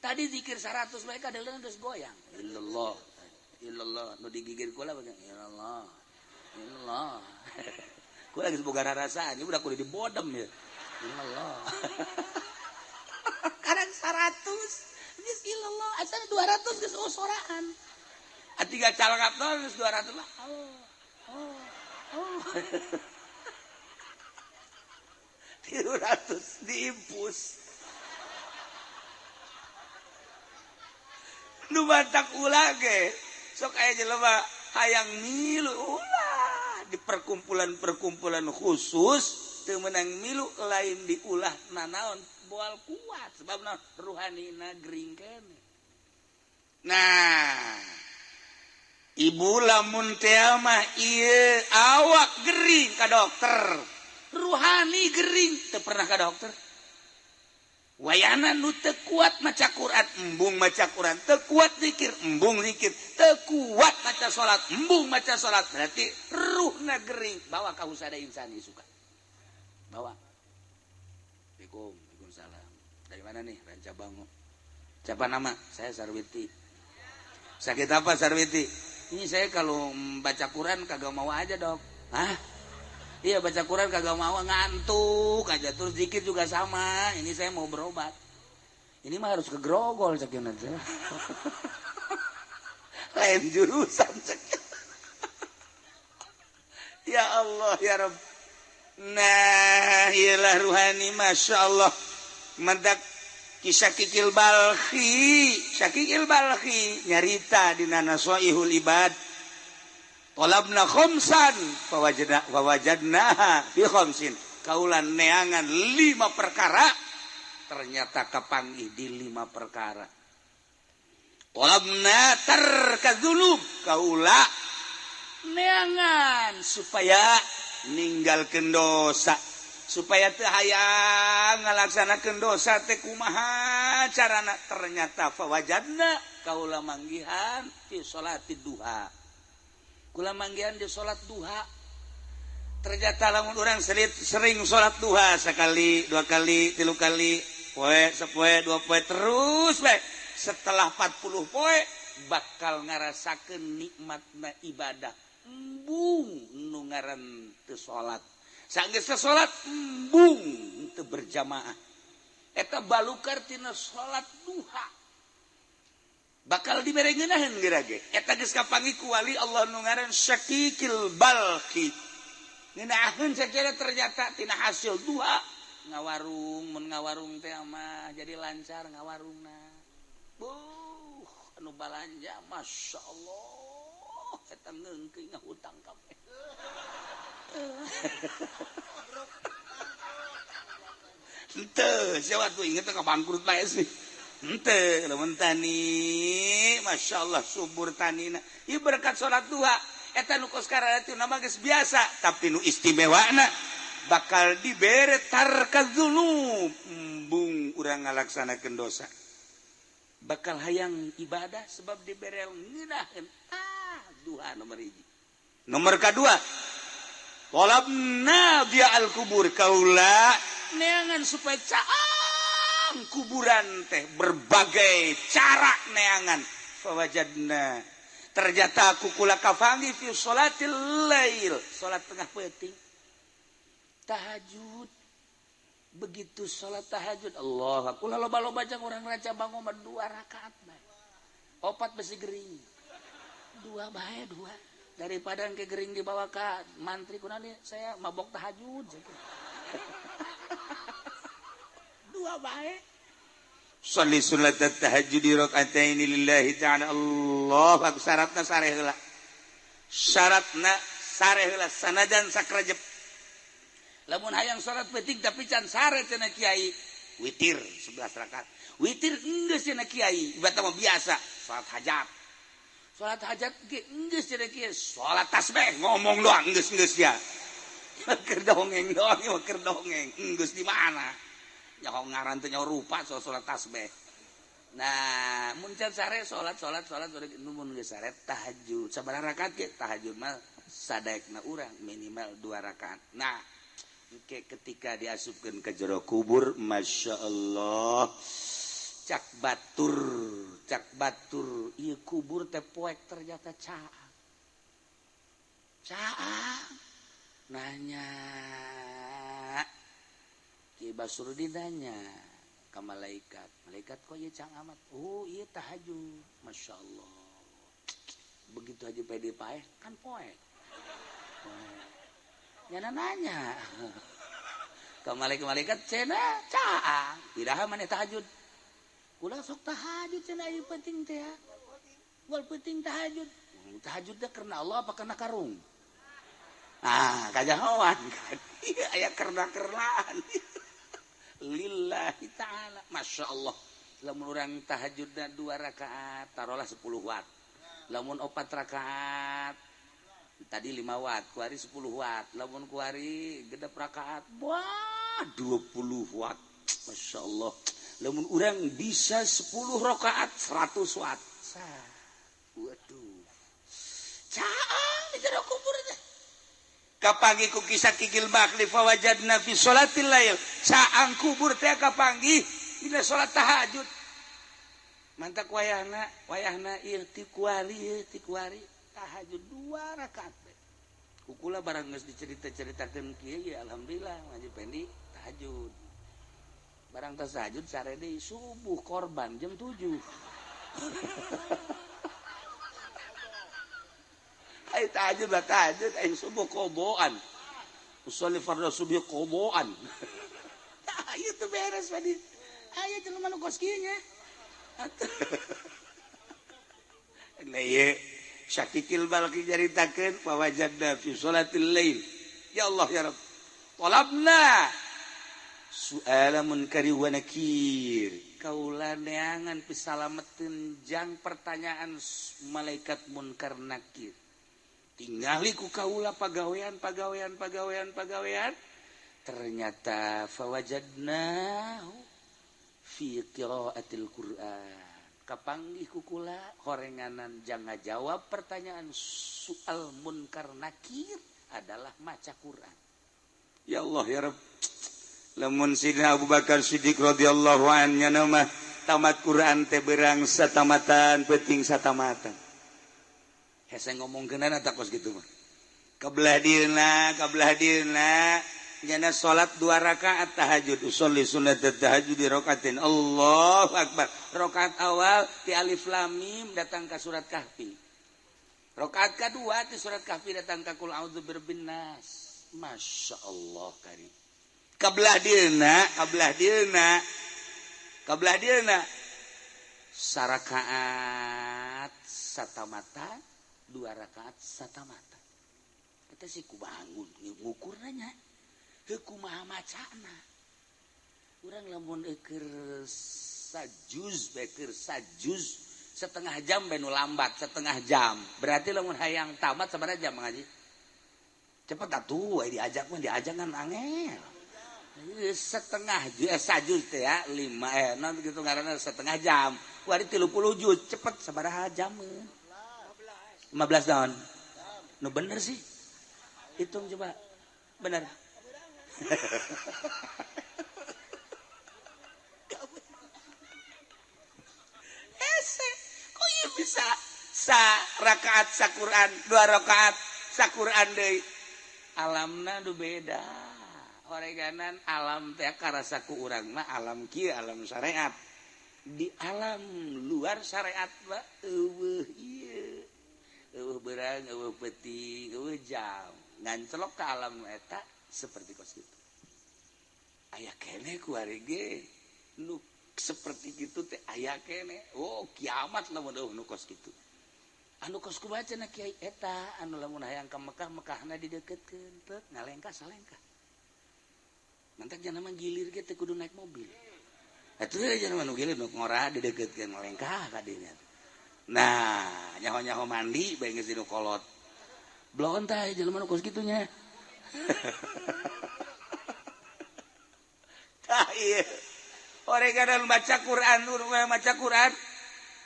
Tadi zikir 100 bae kadeuleun geus goyang. Illallah. Illallah nu digigir kula bae illallah. Illallah. Kula geus boga rarasaan, ieu udah kudu dibodem ya. Illallah. Karang 100 geus illallah, asal 200 geus soraan. Atiga calangap geus 200 lah. Oh. Oh. Oh. 300 diimpus. Nu batak ulah ge sok aya jelema hayang milu ulah di perkumpulan-perkumpulan khusus Teu meunang milu lain diulah nanaon moal kuat sebabna ruhanina gering keneh. Nah, ibu lamun teh mah ieu awak gering ka dokter, ruhani gering teu pernah ka dokter. Wayana nu teu kuat maca Quran, embung maca Quran, teu kuat zikir, embung zikir, teu kuat maca salat, embung maca salat, berarti ruhna gering. Bawa ka Husada Insani suka. Bawa. Assalamualaikum, waalaikumsalam. Dari mana nih? Rancabango. Siapa nama? Saya Sarwiti. Sakit apa Sarwiti? Ini saya kalau baca Quran kagak mau aja, Dok. Hah? Iya, baca Quran kagak mau, ngantuk aja, terus zikir juga sama. Ini saya mau berobat. Ini mah harus ke Grogol cek nanti. Lain jurusan cek. Ya Allah ya Rabb. Nah, iyalah ruhani Masya Allah. Mendak kisah Kikil Balkhi, Syakikil Balkhi nyarita dina Nasoihul Ibad. Tolabna khamsan fawajadna fawajadnaha fi khamsin. Kaula neangan 5 perkara, ternyata kapanggih di 5 perkara. Tolabna tarka dzunub, kaula neangan supaya ninggalkeun dosa, supaya teu hayang ngalaksanakeun dosa teh kumaha carana, ternyata fawajadna kaula manggihan fi salati duha. Kula manggihan di salat duha. Ternyata lamun urang sering salat duha sekali, dua kali, tilu kali, poe, sepoe, dua poe terus bae. Setelah 40 poe bakal ngarasakeun nikmatna ibadah. Embung nu ngaran teu salat. Sanggeus teu salat embung teu berjamaah. Eta balukar tina salat duha. Bakal dibere ngeunaheun geura ge. Eta geus kapanggih ku wali Allah nu ngaran Syakikil Balkhi. Ngeunaheun sacara ternyata tina hasil duha ngawarung, mun ngawarung teh mah jadi lancar ngawarungna. Buh, anu balanja Masya Allah eta ngeungkeun ngahutang kabeh. Henteu, sia tuh inget ka bangkrut bae sih. Henteu, lamun tani, Masya Allah subur tanina. Ieu berkat salat duha. Eta nu kos karatu nama geus biasa, tapi nu istimewana bakal dibere tarka dzunub, embung urang ngalaksanakeun dosa. Bakal hayang ibadah sebab dibere ngeunaheun. Ah, duha nomor 1. Nomor kedua, talabna dia al-kubur, kaula neangan supaya caang kuburan teh berbagai cara neangan. Fawajadna, ternyata aku kula kafangi fi sholatil lail, salat tengah peuting, tahajud. Begitu salat tahajud, Allah kula loba-loba jang urang Rancabango mah 2 rakaat bae, 4 besi gering, 2 bae 2, daripada engke gering dibawa ka mantri kunaon saya mabok tahajud. 2 bae. Sholli sunat tahajud raka'ataini lillahi ta'ala. Allah akbar. Syaratna sareh heula. Syaratna sareh heula sanajan sakrejep. Lamun hayang salat peuting tapi can sare cenah kiai, witir 11 rakaat. Witir enggeus cenah kiai, ibadah mah biasa, salat hajat. Salat hajat ge enggeus cenah kiai, salat tasbih ngomong doang enggeus-enggeus ya. Keur dongeng doang, keur dongeng, enggeus di mana? Nyaho ngaran teh nyaho rupa soal salat tasbih. Nah, mun can sare salat salat salat mun geus sare tahajud. Sabaraha rakaat ge tahajud mah sadaekna urang minimal 2 rakaat. Nah, engke ketika diasupkeun ke jero kubur, Masya Allah, cak batur ieu kubur teh poek ternyata caang. Caang nanya Ki Basrudin nanya ke malaikat, malaikat kok ieu caang amat? Oh, ieu tahajud. Masya Allah. Begitu aja pede paeh kan poek. Nyana nanya ke malaikat-malaikat cenah caang, iraha maneh tahajud? Kula sok tahajud cenah ieu penting teh ya. Wal penting tahajud. Tahajud teh karena Allah apa karena karung? Ah, kajahoan kan. Aya kerna-kernaan. Lillahi ta'ala. Masya Allah. Lamun urang tahajudna 2 rakaat, taruhlah 10 watt. Lamun 4 rakaat, tadi 5 watt, kuari 10 watt. Lamun kuari genep rakaat, wah 20 watt. Masya Allah. Lamun urang bisa 10 rakaat 100 watt. Waduh. Caang di jero kubur teh. Kapanggih ku kisah Kikil Bakli fawajadna fi sholatil lail. Caang kubur teh kapanggih dina salat tahajud. Mantak wayahna, wayahna ieu ti kuari, ti kuari tahajud 2 rakaat. Kukula barang geus dicerita-ceritakeun kieu ya alhamdulillah ngaji pendi tahajud. Barang tas tahajud sare deui subuh korban jam 7. Ai tahajud lah tahajud ai subuh qodoan. Usolli fardhu subuh qodoan. Tah ieu teh beres tadi. Aya jelema nu kos kieu nya. Lah ieu Syakikil Balki nyaritakeun fawajadna fi sholatil lail. Ya Allah ya Rabb. Talabna su'ala munkari wa nakir. Kaula neangan pisalameteun jang pertanyaan malaikat munkar nakir. Tingali ku kaula pagawean pagawean pagawean pagawean ternyata fawajadnahu fi qiraatil Qur'an. Kapanggih ku kula horenganan jang ngajawab pertanyaan soal munkar nakir adalah maca Qur'an. Ya Allah ya Rabb. Lamun Sidina Abu Bakar Siddiq radhiyallahu anhu nya mah tamat Qur'an teh berang satamatan peuting satamatan. Hese ngomongkeunana tak kos kitu mah. Kabelah dieuna nyana salat 2 rakaat tahajud usolli sunnat tahajud di rakaatin. Allahu akbar. Rakaat awal ti alif lam mim datang ka surat Kahfi. Rakaat kadua ti surat Kahfi datang ka qul a'udzu birabbin nas. Masya Allah kari. Kabelah dieuna sarakaat satamata 2 rakaat satamata. Kita sih ku bangun ngukurna nya. Heuh kumaha macana. Urang lamun eueur sajuz beker sajuz setengah jam bae nu lambat setengah jam. Berarti lamun hayang tamat sabaraha jam ngaji? Cepet atuh diajak mah diajangan angel. Setengah sajuz teh ya 5 non gitu ngaranna setengah jam. Kuari 30 juz cepet sabaraha jam? 15 tahun. Nu bener sih. Hitung coba. Bener. Hese, kok ieu bisa sa rakaat sa Quran, 2 rakaat sa Quran deui. Alamna nu beda. Horeganan alam teh karasa ku urang mah alam kieu alam syariat. Di alam luar syariat mah eueuh ieu. Eueuh beurang, eueuh peuting, eueuh jam. Ngancelok ka alam eta seperti kos kitu. Aya keneh ku ari ge nu seperti kitu teh aya keneh. Oh, kiamat lamun eueuh nu kos kitu. Anu kos kumaha cenah kiai eta anu lamun hayang ka Mekah, Mekahna dideukeutkeun teu ngalengkah salengkah. Mantak jangan mah gilir ge teu kudu naik mobil. Atuh jangan mah nu gilir nu ngora dideukeutkeun ngalengkah ka dinya. Nah, nyaho-nyaho mandi bae geus dinu kolot. Bloon tah jelema nu kos kitu nya. Tah ieu. Oreganan baca Quran, maca Quran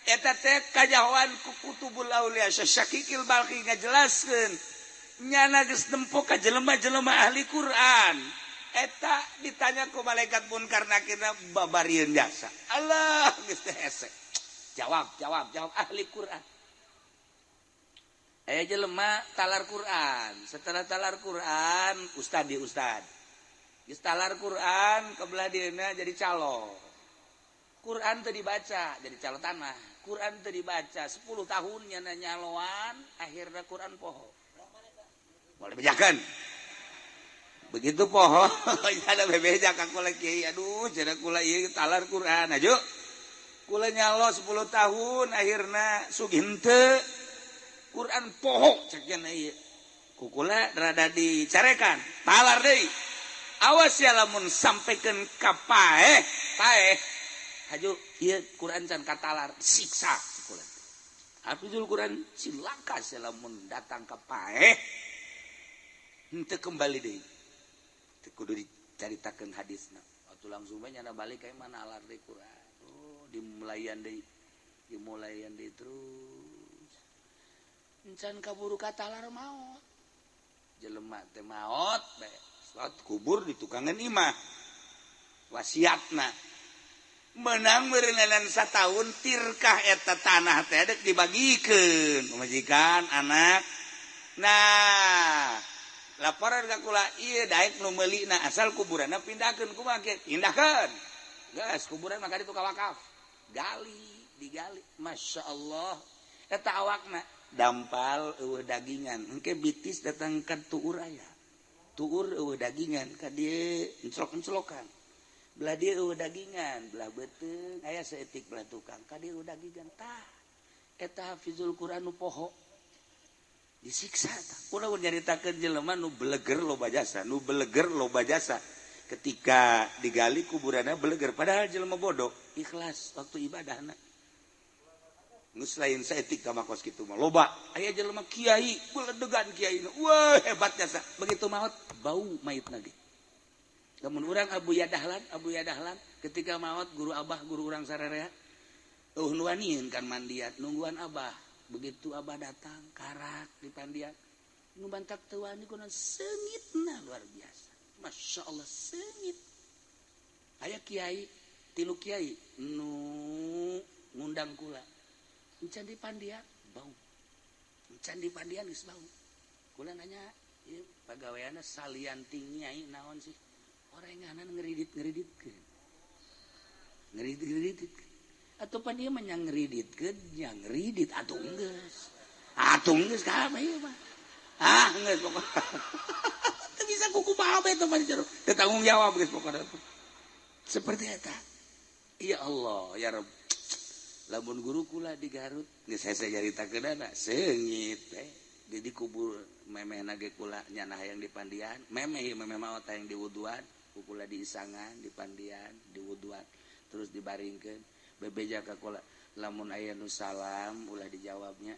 eta teh kajahoan ku kutubul aulia Syakikil Balki ngajelaskeun nyana geus nempo ka jelema-jelema ahli Quran. Eta ditanya ku malaikat munkar nakirna babarieun jasa. Allah geus teh hese. Jawab, jawab, jawab ahli Quran. Aya jelema talar Quran. Setelah talar Quran, ustad di ustad. Geus talar Quran kebelah dieuna jadi calo. Quran teu dibaca jadi calo tanah. Quran teu dibaca 10 tahun nyana nyaloan, akhirna Quran poho. Boleh bejakeun. Begitu poho, ada bebeja ka kula kiai, aduh cenah kula ieu talar Quran aju. Kula nyalo 10 tahun akhirna sugih henteu. Quran poho cek cenah ieu. Kukula rada dicarekan, talar deui. Awas ya lamun sampaikan ka paeh, paeh. Haju ieu Quran can katalar, siksa kukula. Hafizul Quran cilaka sia lamun datang ka paeh. Henteu kembali deui. Teu kudu dicaritakeun hadisna. Atuh langsung bae nyana balik ka mana alar deui Quran. Oh, dimulayan deui. Dimulayan deui terus. Encan kaburu katalar maot. Jelema teh maot bae. Salat kubur di tukangan imah. Wasiatna menang meureuneunan sataun tirkah eta tanah teh dek dibagikeun pamajikan anak. Nah, laporan ka kula ieu daek nu meulina asal kuburanna pindahkeun kumaha kieu? Pindahkeun. Geus kuburan mah ka ditu ka wakaf. Gali, digali. Masya Allah. Eta awakna dampal eueuh dagingan. Engke bitis datang ka tuur aya. Tuur eueuh dagingan ka dieu enclok-enclokan. Belah dieu eueuh dagingan, belah beuteung aya saeutik belah tukang ka dieu eueuh dagingan tah. Eta hafizul Quran nu poho. Disiksa tah. Kula nyaritakeun jelema nu beleger loba jasa, nu beleger loba jasa. Ketika digali kuburanna beleger padahal jelema bodoh, ikhlas waktu ibadahna. Geus lain saeutik ka makos kitu mah loba. Aya jelema kiai, beledegan kiai. Wah, hebat jasa. Begitu maot bau mayitna ge. Lamun urang Abu Yadahlan ketika maot guru abah guru urang sararea eueuh nu wanian kan mandian nungguan abah. Begitu abah datang karak di pandian nu bantak teu wani kunaon seungitna luar biasa. Masya Allah seungit. Aya kiai tilu kiai nu ngundang kula. Encan di pandian bau. Encan di pandian geus bau. Kula nanya ieu pagaweanna salian ti nyai naon sih? Orenganan ngeridit-ngeriditkeun. Ngeridit-ngeriditkeun. Atuh pan ieu mah nya ngeriditkeun, nya ngeridit atuh geus. Atuh geus kabeh ieu mah. Ah, geus pokona. Teu bisa kukumaha bae teh mah jero. Teu tanggung jawab geus pokona. Seperti eta. Ya Allah, ya Rabb. Lamun guru kula di Garut geus hese nyaritakeunana seungit teh. Jadi kubur memehna ge kula nyana hayang di pandian, memeh ieu memeh maot hayang diwuduan, kula diisangan di pandian, diwuduan, terus dibaringkeun. Bebeja ka kula, lamun aya nu salam ulah dijawabnya.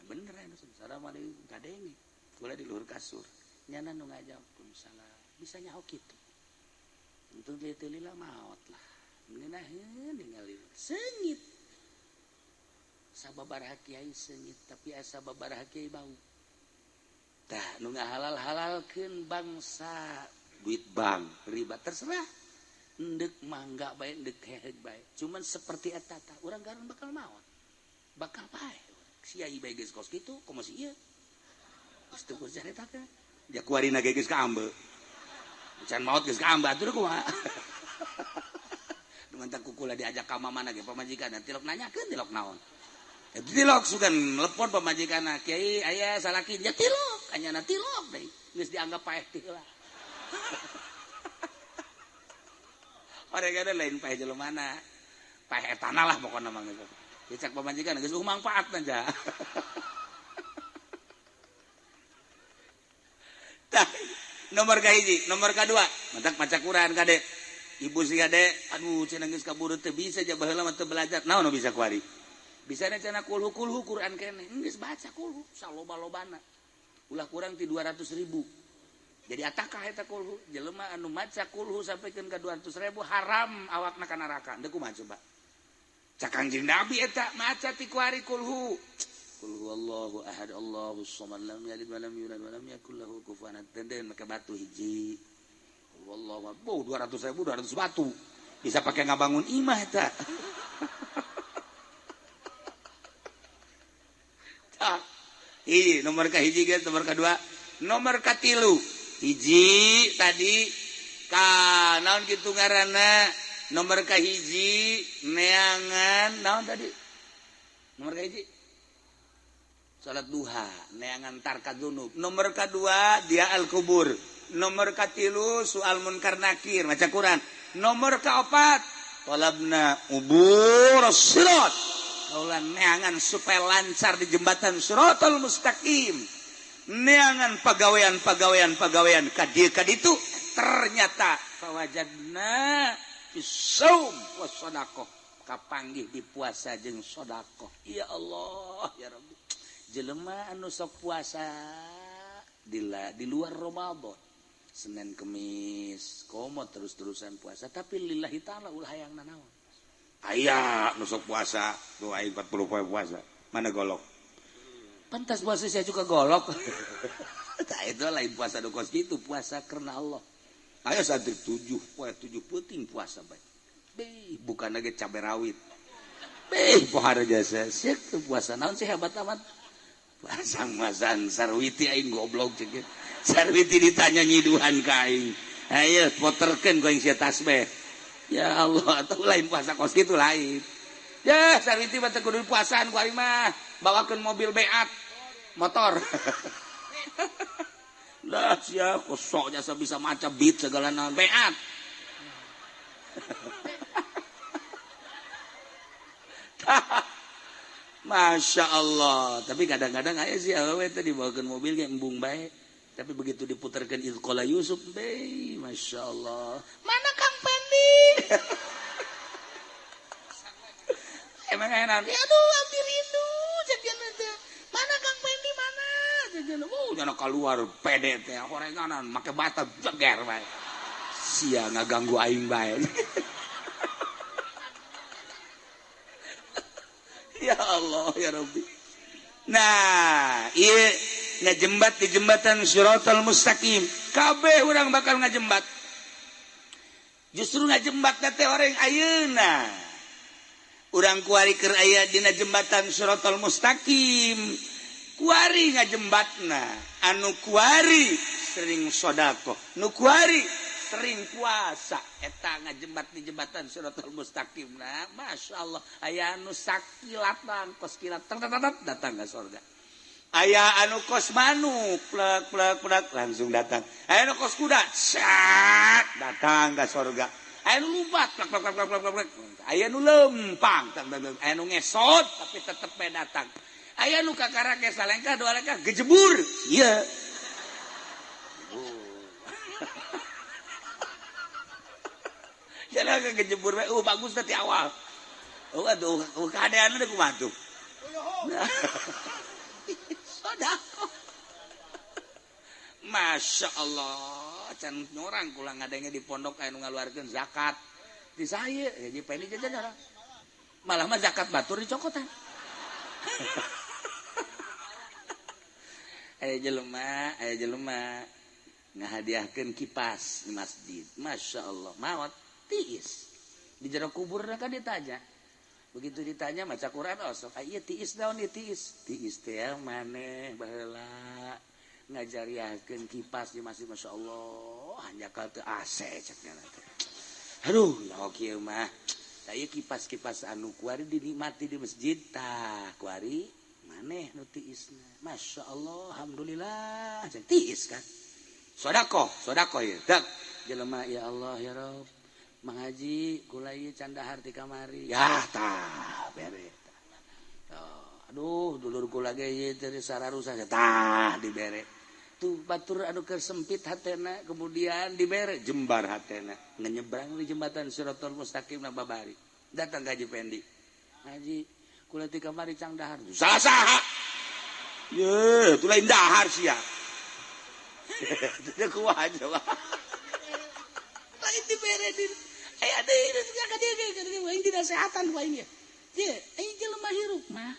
Bener aya nu assalamualaikum kadenge. Kula di luhur kasur. Nyana nu ngajawab salam. Bisa nyaho kitu. Untung teu lila maot lah. Ngeunaheun ningali seungit. Sababaraha kiai seungit tapi asa babaraha kiai bau. Tah nu ngahalal-halalkeun bangsa duit bank riba terserah. Endek mangga bae endek heheg bae. Cuman seperti eta tah urang garun bakal maot. Bakal paeh. Kiai bae geus kos kitu komo si ieu. Geus teu kudu caritakeun. Ja kuarina ge geus kaambe. Can maot geus kaambe atuh kumaha. Mantak kukula diajak ka mamana ge pamajikan tilok nanyakeun tilok naon. Tilok sugan lepon pamajikanna kiai aya salaki nya tilok anyana tilok deui geus dianggap paeh teh heula. Oregana lain paeh jelemana. Paeh etana lah pokona mah geus. Dicak pamajikan geus mangfaatna ja. Tah nomor kahiji, nomor kadua, mantak maca Quran kade. Ibu si kade, aduh cenah geus kaburu teu bisa ja baheula mah teu belajar. Naon nu bisa kuari? Bisa cenah kulhu-kulhu Quran keneh. Geus baca kulhu saloba-lobana. Ulah kurang ti 200.000. Jadi atakah eta kulhu? Jelema anu maca kulhu sampikeun ka 200.000 haram awakna ka neraka. Deuk kumaha coba? Cak Kangjeng Nabi eta maca ti kuari kulhu. Qul huwallahu ahad Allahus samad lam yalid wa lam yulad wa lam yakul lahu kufuwan ahad. Den make batu hiji. Wallahu akbar 200.000 200 batu. Bisa pakai ngabangun imah eta. Hiji nomor ka hiji geus nomor ka dua nomor ka tilu hiji tadi ka naon kitu ngaranna nomor ka hiji neangan naon tadi nomor ka hiji salat duha neangan tarka dzunub nomor ka dua dia al kubur nomor ka tilu soal munkar nakir maca Quran nomor ka opat talabna ubur sirat kaulan neangan supaya lancar di jembatan siratal mustaqim. Neangan pagawean ka dieu ka ditu ternyata fawajadna fisaum was sadaqah kapanggih di puasa jeung sedekah. Ya Allah ya Rabbi. Jelema anu sok puasa di luar Ramadan, Senin Kemis, komo terus-terusan puasa tapi lillahi taala ulah hayang nanaon. Aya nu sok puasa, tuh aing 40 poe puasa. Mana golok? Pantas puasa saya juga golok. Tah itu lain puasa nu kos kitu, puasa karena Allah. Aya santri 7 poe 7 peuting puasa bae. Beh, bukan lagi cabe rawit. Beh, pohara jasa. Sieu puasa naon sih hebat amat. Puasa masan sarwiti aing goblok ceuk. Sarwiti ditanya nyiduhan ka aing. Ayo poterkeun ku aing sia tasbih. Ya Allah, atau lain puasa kos kitu lain. Ya, sarwiti mah teu kudu puasaan ku aing mah. Bawakeun mobil beat motor. Lah sia kosok jasa bisa maca beat segala naon beat. Masya Allah. Tapi kadang-kadang aya sih awewe teh dibawakeun mobil ge embung bae. Tapi begitu diputarkan Izqala Yusuf, be, Masya Allah. Mana Kang Pendi? Emang enak. Aduh, abdi rindu. Jadian teh. Mana Kang Pendi mana? Jadian, oh, jangan keluar pede teh. Horenganan make bata jeger bae. Sia ngaganggu aing bae. Ya Allah ya Rabbi. Nah, ieu ngajembat di jembatan Shiratal Mustaqim. Kabeh urang bakal ngajembat. Justru ngajembat teh orang ayeuna. Urang kuari keur aya dina jembatan Shiratal Mustaqim. Kuari ngajembatna, anu kuari sering sedekah, nu kuari sering puasa. Eta ngajembat di jembatan Shiratal Mustaqim. Nah, Masya Allah, aya anu sakilatan kos kilat datang ke surga. Aya anu kos manuk plek plek plek langsung datang. Aya anu kos kuda sat datang ke surga. Aya anu lumpat plek plek plek plek plek. Aya anu lempang, aya anu ngesot tapi tetep bae datang. Aya anu kakara ge salengkah dua lengkah gejebur. Ieu. Jalan kejebur bae, bagus teh ti awal. Oh aduh, kadean teh kumaha tuh. Sedekah. Masya Allah, can nyorang kula ngadenge di pondok aya nu ngaluarkeun zakat. Di saya, ya Pendi jajan orang. Malah mah zakat batur dicokotan. Aya jelema ngahadiahkeun kipas di masjid. Masya Allah, maot tiis. Di jero kubur kan ditanya. Begitu ditanya maca Quran osok, ieu tiis naon ieu tiis? Tiis teh maneh baheula ngajariahkeun kipas di masjid, Masya Allah, hanjakal teu AC cek nya teh. Aduh, nyaho kieu mah. Tah ieu kipas-kipas anu kuari dinikmati di masjid tah kuari maneh nu tiisna. Masya Allah, alhamdulillah, tiis kan. Sedekah, sedekah ieu. Dak jelema ya Allah ya Rabb. Mang Haji kula ieu can dahar ti kamari. Ya tah bere. Oh, aduh dulur kula ge ieu teh sararusa tah dibere. Tuh batur anu keur sempit hatena kemudian dibere jembar hatena. Nyenyebrang di jembatan Shiratal Mustaqim na babari. Datang ka Haji Pendi. Haji kula ti kamari cang dahar. Salah saha? Ye, tu lain dahar sia. Teu kumaha coba. Lain dibere di aya deui ka dieu aing dinasehatan ku aing ye. Aing jelema hirup mah.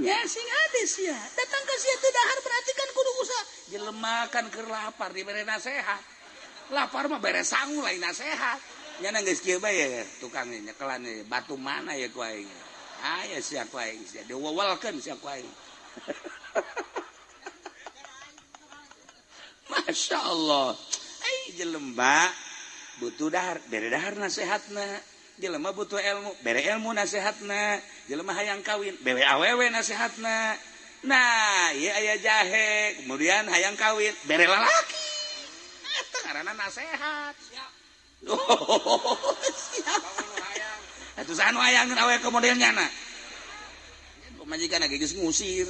Ya sing ade sia. Datang ka sia teu dahar berarti kan kudu usaha. Jelema kan keur lapar dibere nasehat. Lapar mah bere sangu lain nasehat. Nya geus kieu bae ya tukang nyekelan batu mana ya ku aing. Aya sia ku aing sia diwewelkeun sia ku aing. Masya Allah. Ai jelema butuh dahar, bere dahar nasehatna. Jelema butuh ilmu, bere ilmu nasehatna. Jelema hayang kawin, bere awewe nasehatna. Nah, ieu aya jahe, kemudian hayang kawin, bere lalaki. Eta ngaranna nasehat. Siap. Oh, siap. Atuh saha nu hayangeun awewe ka model nyana? Pamajikan ge geus ngusir.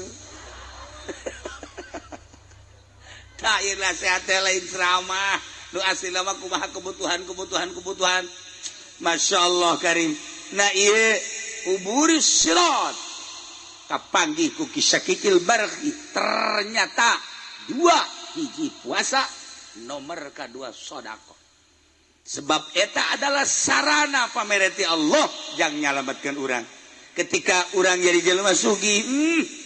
Tah ieu nasihat teh lain ceramah. Nu asli mah kumaha kebutuhan. Masya Allah karim. Nah ieu uburis sirat kapanggih ku Kisakikil Barhi ternyata dua hiji puasa nomor kedua sodako. Sebab eta adalah sarana pamereti Allah yang nyalamatkan urang. Ketika urang jadi jelema sugih,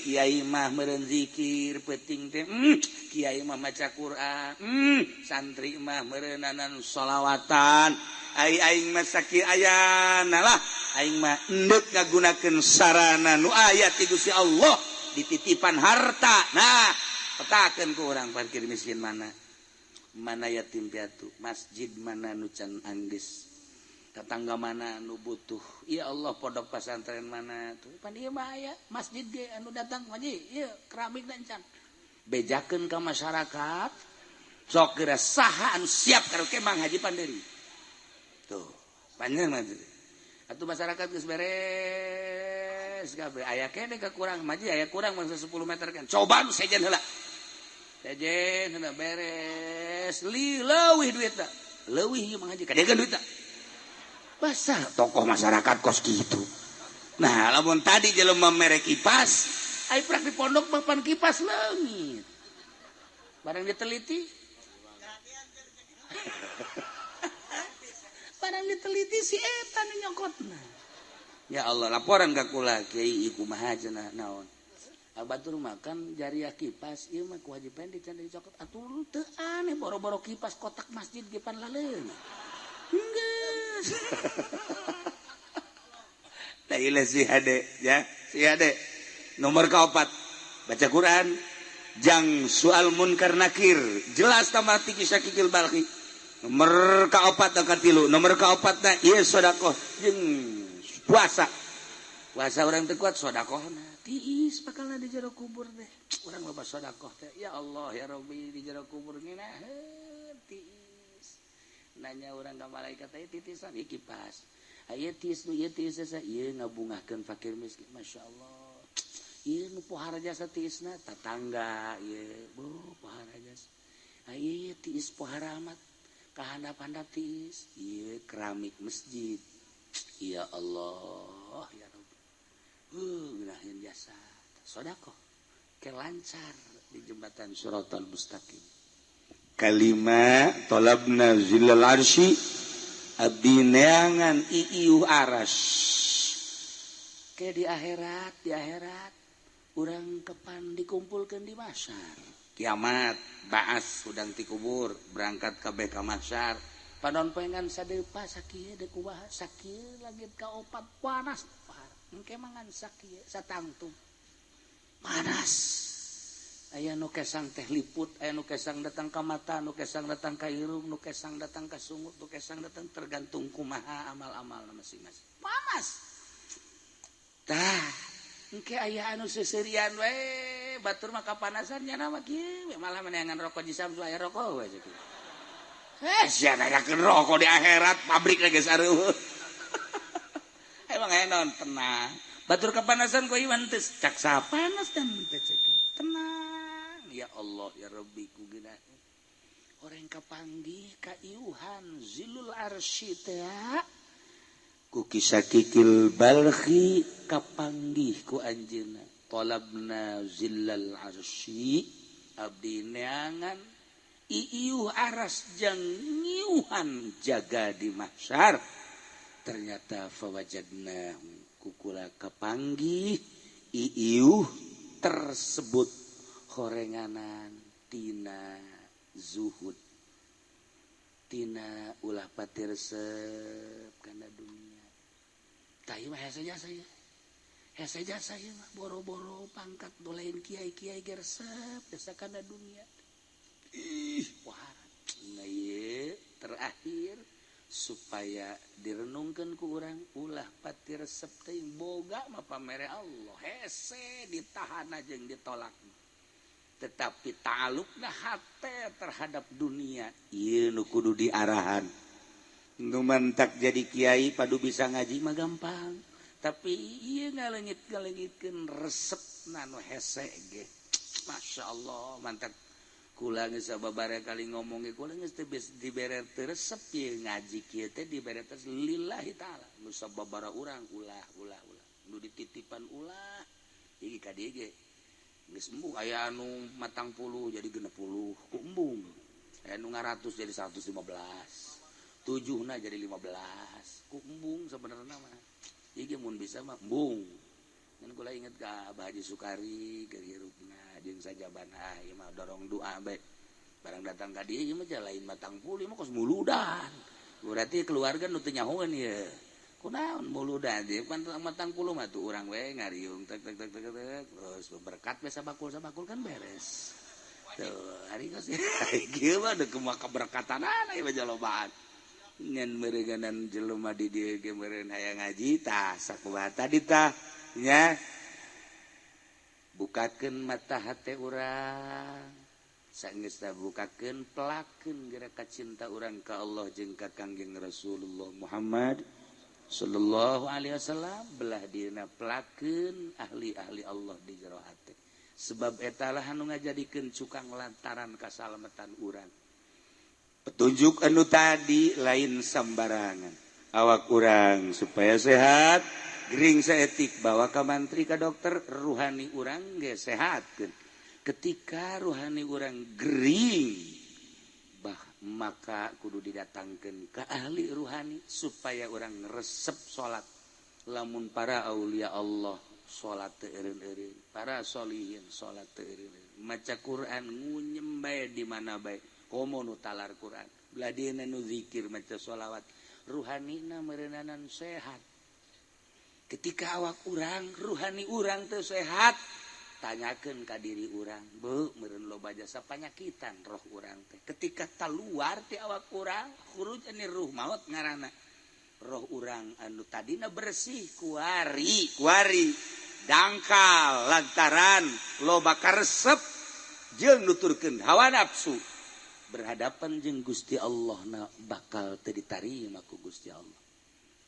kiai mah meureun zikir peuting teh, kiai mah maca Quran, santri mah meureunanan sholawatan. Ai aing mah sakieu ayana lah, aing mah endek ngagunakeun sarana nu aya ti Gusti Allah dititipan harta. Nah, petakeun ku urang parkir miskin mana? Mana yatim piatu, masjid mana nu can anggeus, tetangga mana nu butuh. Ya Allah, pondok pesantren mana tuh pan ieu mah aya masjid ge anu datang haji ieu keramik dan can bejakeun ka masyarakat. Sok geura saha anu siap karaoke Mang Haji Panderi tuh panjang mah atuh masyarakat geus beres kabeh aya keneh kakurang haji aya kurang mangsa 10 meter kan coba nu sejen heula. Sejen heula beres li leuwih duitna leuwih ieu Mang Haji kadegan duitna. Basah tokoh masyarakat kos gitu. Nah, lamun tadi jelema mere kipas, ai prak di pondok mah pan kipas leungit. Barang diteliti. Barang diteliti si eta nu nyokotna. Ya Allah, laporan ka kula kiai ieu kumaha cenah naon. Batur makan jariah kipas ieu mah kewajiban dican dicokot. Atuh teu aneh boro-boro kipas kotak masjid ge pan laleungit. Enggeus. Nah, ilah si hade ya, si hade. Nomor keempat, baca Quran, jang soal munkar nakir, jelas tambah tinggi Syakikil Balkhi. Nomor keempat dan katilu, nomor keempatna ieu sedekah jeung puasa. Puasa orang teu kuat sedekahna. Tiis bakalna di jero kubur teh. Urang loba sedekah teh. Ya Allah ya Rabbi di jero kubur ngeunaheun tiis. Nanya orang ka malaikat teh titisan ieu kipas. Aya tiis nu ieu tiis asa ieu ngabungahkeun fakir miskin. Masyaallah. Ieu nu pohara jasa tiisna tatangga ieu. Bu pohara jasa. Aya ieu tiis pohara amat. Kahandap-handap tiis ieu keramik masjid. Ya Allah ya Rabbi. Ngeunaheun jasa. Sedekah ke lancar di jembatan Shiratal Mustaqim. Kalima talabna zillal arsy abdi neangan iiuh aras. Ke di akhirat urang kepan dikumpulkeun di mahsyar. Kiamat baas udang ti kubur berangkat kabeh ka mahsyar. Panon poengan sadeupa sakieu deuk kumaha sakieu langit ka opat panas. Engke mangan sakieu satangtung. Panas. Aya nu kesang teh liput, aya nu kesang datang ka mata, nu kesang datang ka irung, nu kesang datang ka sungut, nu kesang datang tergantung kumaha amal-amal masing-masing. Panas. Tah, engke aya anu seuseurian we, batur mah kapanasan nya mah kieu, malah meneangan rokok di Samsu aya rokok we kieu. Sia nanyakeun rokok di akhirat, pabrik geus areueuh. Emang aya naon tenang. Batur kapanasan ku iwan teu cak sapanas dan teu cek. Tenang. Ya Allah ya Rabbi ku geunaheun. Orang kapanggih ka iuhan zilul arsy teh ku Kisakikil Balkhi kapanggih ku anjeunna. Talabna zillal arsy abdi neangan iiuh aras jang ngiuhan jaga di mahsyar. Ternyata fawajadna kukula kapanggih iiuh tersebut horenganan tina zuhud tina ulah pati resep kana dunia. Tah ieu mah hese jasa ieu. Hese jasa ieu mah boro-boro pangkat lain kiai-kiai ge resep jasa kana dunia. Ih, wah. Nah ieu terakhir supaya direnungkeun ku urang ulah pati resep teh boga mah pamere Allah hese ditahan jeung ditolak. Tetapi ta'alukna hate terhadap dunia ieu nu kudu diarahan. Nu mantak jadi kiai padu bisa ngaji mah gampang, tapi ieu ngaleungit-ngaleungitkeun resepna nu hese ge. Masya Allah mantak Kula geus sababaraha kali ngomong ge kula geus teu dibere teu resep ieu ngaji kieu teh dibere teh lillahi taala. Nu sababaraha urang ulah ulah ulah. Nu dititipan ulah. Iki ka dieu ge geus embung aya anu 40 jadi 60 ku embung. Aya nu 100 jadi 115. 7 na jadi 15 ku embung sebenarnya mah. Iki mun bisa mah embung. Ngan kula inget ka Abah Haji Sukari keur hirupna jeung sajabana ieu mah dorong doa bae. Barang datang ka dieu ieu mah lain 40 mah kos muludan. Berarti keluarga nu teu nyahoeun ieu. Kunaon muludan ieu pan 40 mah tuh urang we ngariung tek tek tek tek tek terus berkat we sabakul-sabakul kan beres. Tuh hari geus kieu mah deuk kumaha keberkatanana ieu mah jalobaan. Ngan meureunganan jelema di dieu ge meureun hayang ngaji tah sakumaha tadi tah nya bukakeun mata hate urang saenggeusna bukakeun pelakeun geura kacinta urang ka Allah jeung ka Kangjeng Rasulullah Muhammad sallallahu alaihi wasallam belah dina pelakeun ahli-ahli Allah di jero hate sebab eta lah anu ngajadikeun cukang lantaran kasalamatan urang. Petunjuk anu tadi lain sambarangan awak urang supaya sehat gering saetik bawa ka mantri ka dokter ruhani urang ge sehatkeun. Ketika ruhani urang gering bah maka kudu didatangkeun ka ahli ruhani supaya urang resep salat. Lamun para aulia Allah salat teu eureun-eureun, para sholihin salat teu eureun-eureun, maca Quran ngunyem bae di mana bae komo nu talar Quran belah dieuna nu zikir maca sholawat ruhanina meureunana sehat. Ketika awak urang ruhani urang teu sehat tanyakeun ka diri urang beuh meureun loba jasa panyakitan roh urang teh. Ketika kaluar ti awak urang khuruj anir ruh maot ngaranna roh urang anu tadina bersih kuari kuari dangkal lantaran loba karesep jeung nuturkeun hawa nafsu berhadapan jeung Gusti Allah na bakal teu ditarima ku Gusti Allah.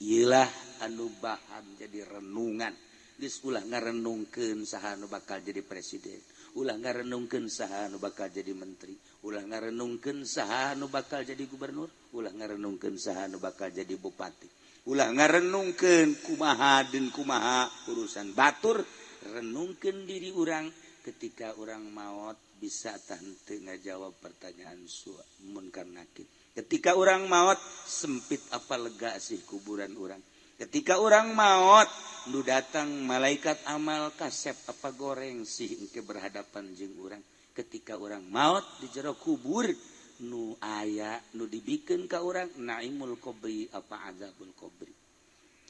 Iyalah anu bahan jadi renungan. Geus ulah ngarenungkeun saha anu bakal jadi presiden, ulah ngarenungkeun saha anu bakal jadi menteri, ulah ngarenungkeun saha anu bakal jadi gubernur, ulah ngarenungkeun saha anu bakal jadi bupati, ulah ngarenungkeun kumaha deun kumaha urusan batur. Renungkeun diri urang ketika urang maot bisa tah henteu ngajawab pertanyaan munkar nakir. Ketika urang maot sempit apa lega sih kuburan urang. Ketika urang maot nu datang malaikat amal kasep apa goreng sih engke berhadapan jeung urang. Ketika urang maot di jero kubur nu aya nu dibikeun ka urang naimul qabri apa azabul qabri.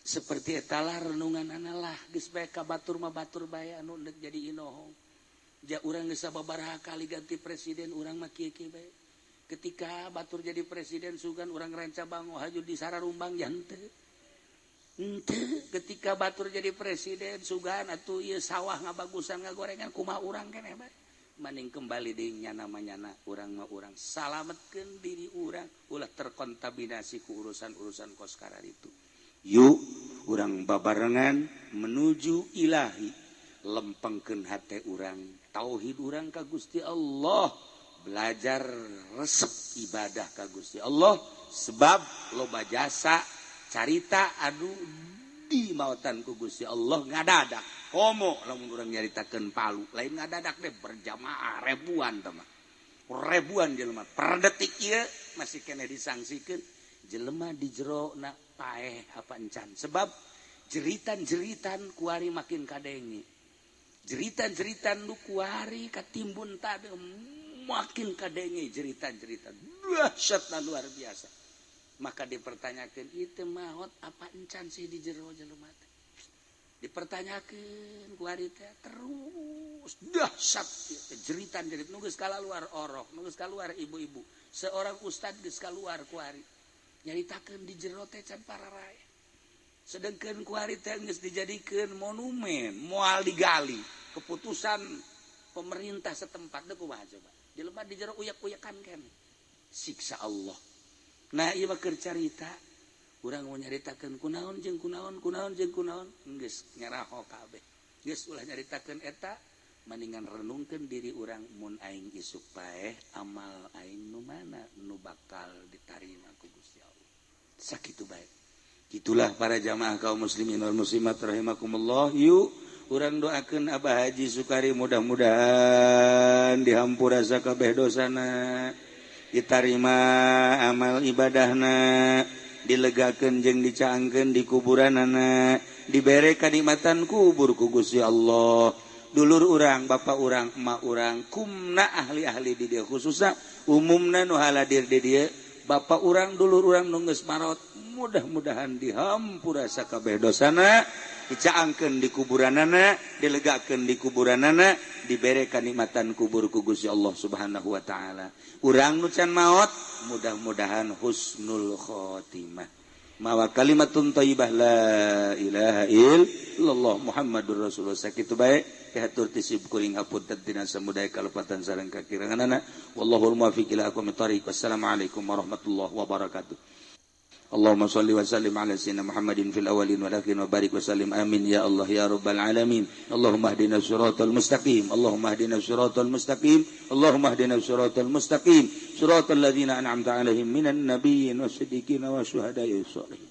Seperti etalah renungan analah geus bae ka batur mah batur bae anu deuk jadi inohong. Ja urang geus sababaraha kali ganti presiden urang mah kieu-kieu bae. Ketika batur jadi presiden sugan urang ranca bango haju di sararumbang ya henteu. Henteu ketika batur jadi presiden sugan atuh ieu sawah ngabagusan ngagorengan kumaha urang keneh bae. Maning kembali deui nyana manyana urang mah urang salametkeun diri urang ulah terkontaminasi ku urusan-urusan kos kararitu. Yuk urang babarengan menuju ilahi lempengkeun hate urang tauhid urang ka Gusti Allah. Belajar resep ibadah ka Gusti Allah sebab loba jasa carita anu di mautan ku Gusti Allah ngadadak komo lamun urang nyaritakeun palu lain ngadadak deh berjamaah ribuan teh mah ribuan jelema per detik ieu masih keneh disangsikeun jelema di jero na paeh apa encan sebab jeritan-jeritan kuari makin kadenge jeritan-jeritan nu kuari katimbun tadi makin kadenge jeritan-jeritan dahsyatna luar biasa. Maka dipertanyakan itu maot apa encan sih di jero jelema teh. Dipertanyakan kuari teh terus dahsyat jeritan jerit nu geus kaluar orok nu geus kaluar ibu-ibu seorang ustad geus kaluar kuari nyaritakeun di jero teh can pararae. Sedengkeun kuari teh geus dijadikeun monumen moal digali keputusan pemerintah setempat deuk kumaha coba jelema di jero uyak-uyakan kan siksa Allah. Nah ieu mah keur carita urang mau nyaritakeun kunaon jeung kunaon kunaon jeung kunaon geus ngeraho kabeh geus ulah nyaritakeun eta Mendingan renungkeun diri urang, mun aing isuk paeh, amal aing nu mana nu bakal ditarima ku Gusti Allah? Sakitu bae. Itulah para jamaah kaum muslimin wal muslimat rahimakumullah. Yuk, urang doakeun Abah Haji Sukari, mudah-mudahan dihampura sakabeh dosana, ditarima amal ibadahna, dilegakeun jeung dicaangkeun di kuburanana, dibere kanikmatan kubur ku Gusti Allah. Dulur urang, bapak urang, emak urang, kumna ahli-ahli di dieu, khususnya umumna nu haladir di dieu, bapak urang, dulur urang nu geus marot, mudah-mudahan dihampura sakabeh dosana, dicaangkeun di kuburanana, dilegakeun di kuburanana, dibere kanikmatan kubur ku Gusti Allah Subhanahu wa taala. Urang nu can maot, mudah-mudahan husnul khotimah, mawa kalimatun thayyibah, la ilaha illallah Muhammadur Rasulullah. Sakitu bae kahatur ti sim kuring, hapunten tina samudaya kalepatan sareng kakiranganana. Wallahul muwaffiq ila aqwamit thariq. Wassalamualaikum warahmatullahi wabarakatuh. Allahumma salli wa sallim ala sayyidina Muhammadin fil awwalin wal akhirin wa barik wa sallim. Amin ya Allah ya rabbal alamin. Allahumma ihdina siratal mustaqim. Allahumma ihdina siratal mustaqim. Allahumma ihdina siratal mustaqim, siratal ladzina an'amta alaihim minan nabiyyin wasiddiqin wasyuhada'i wassalihin.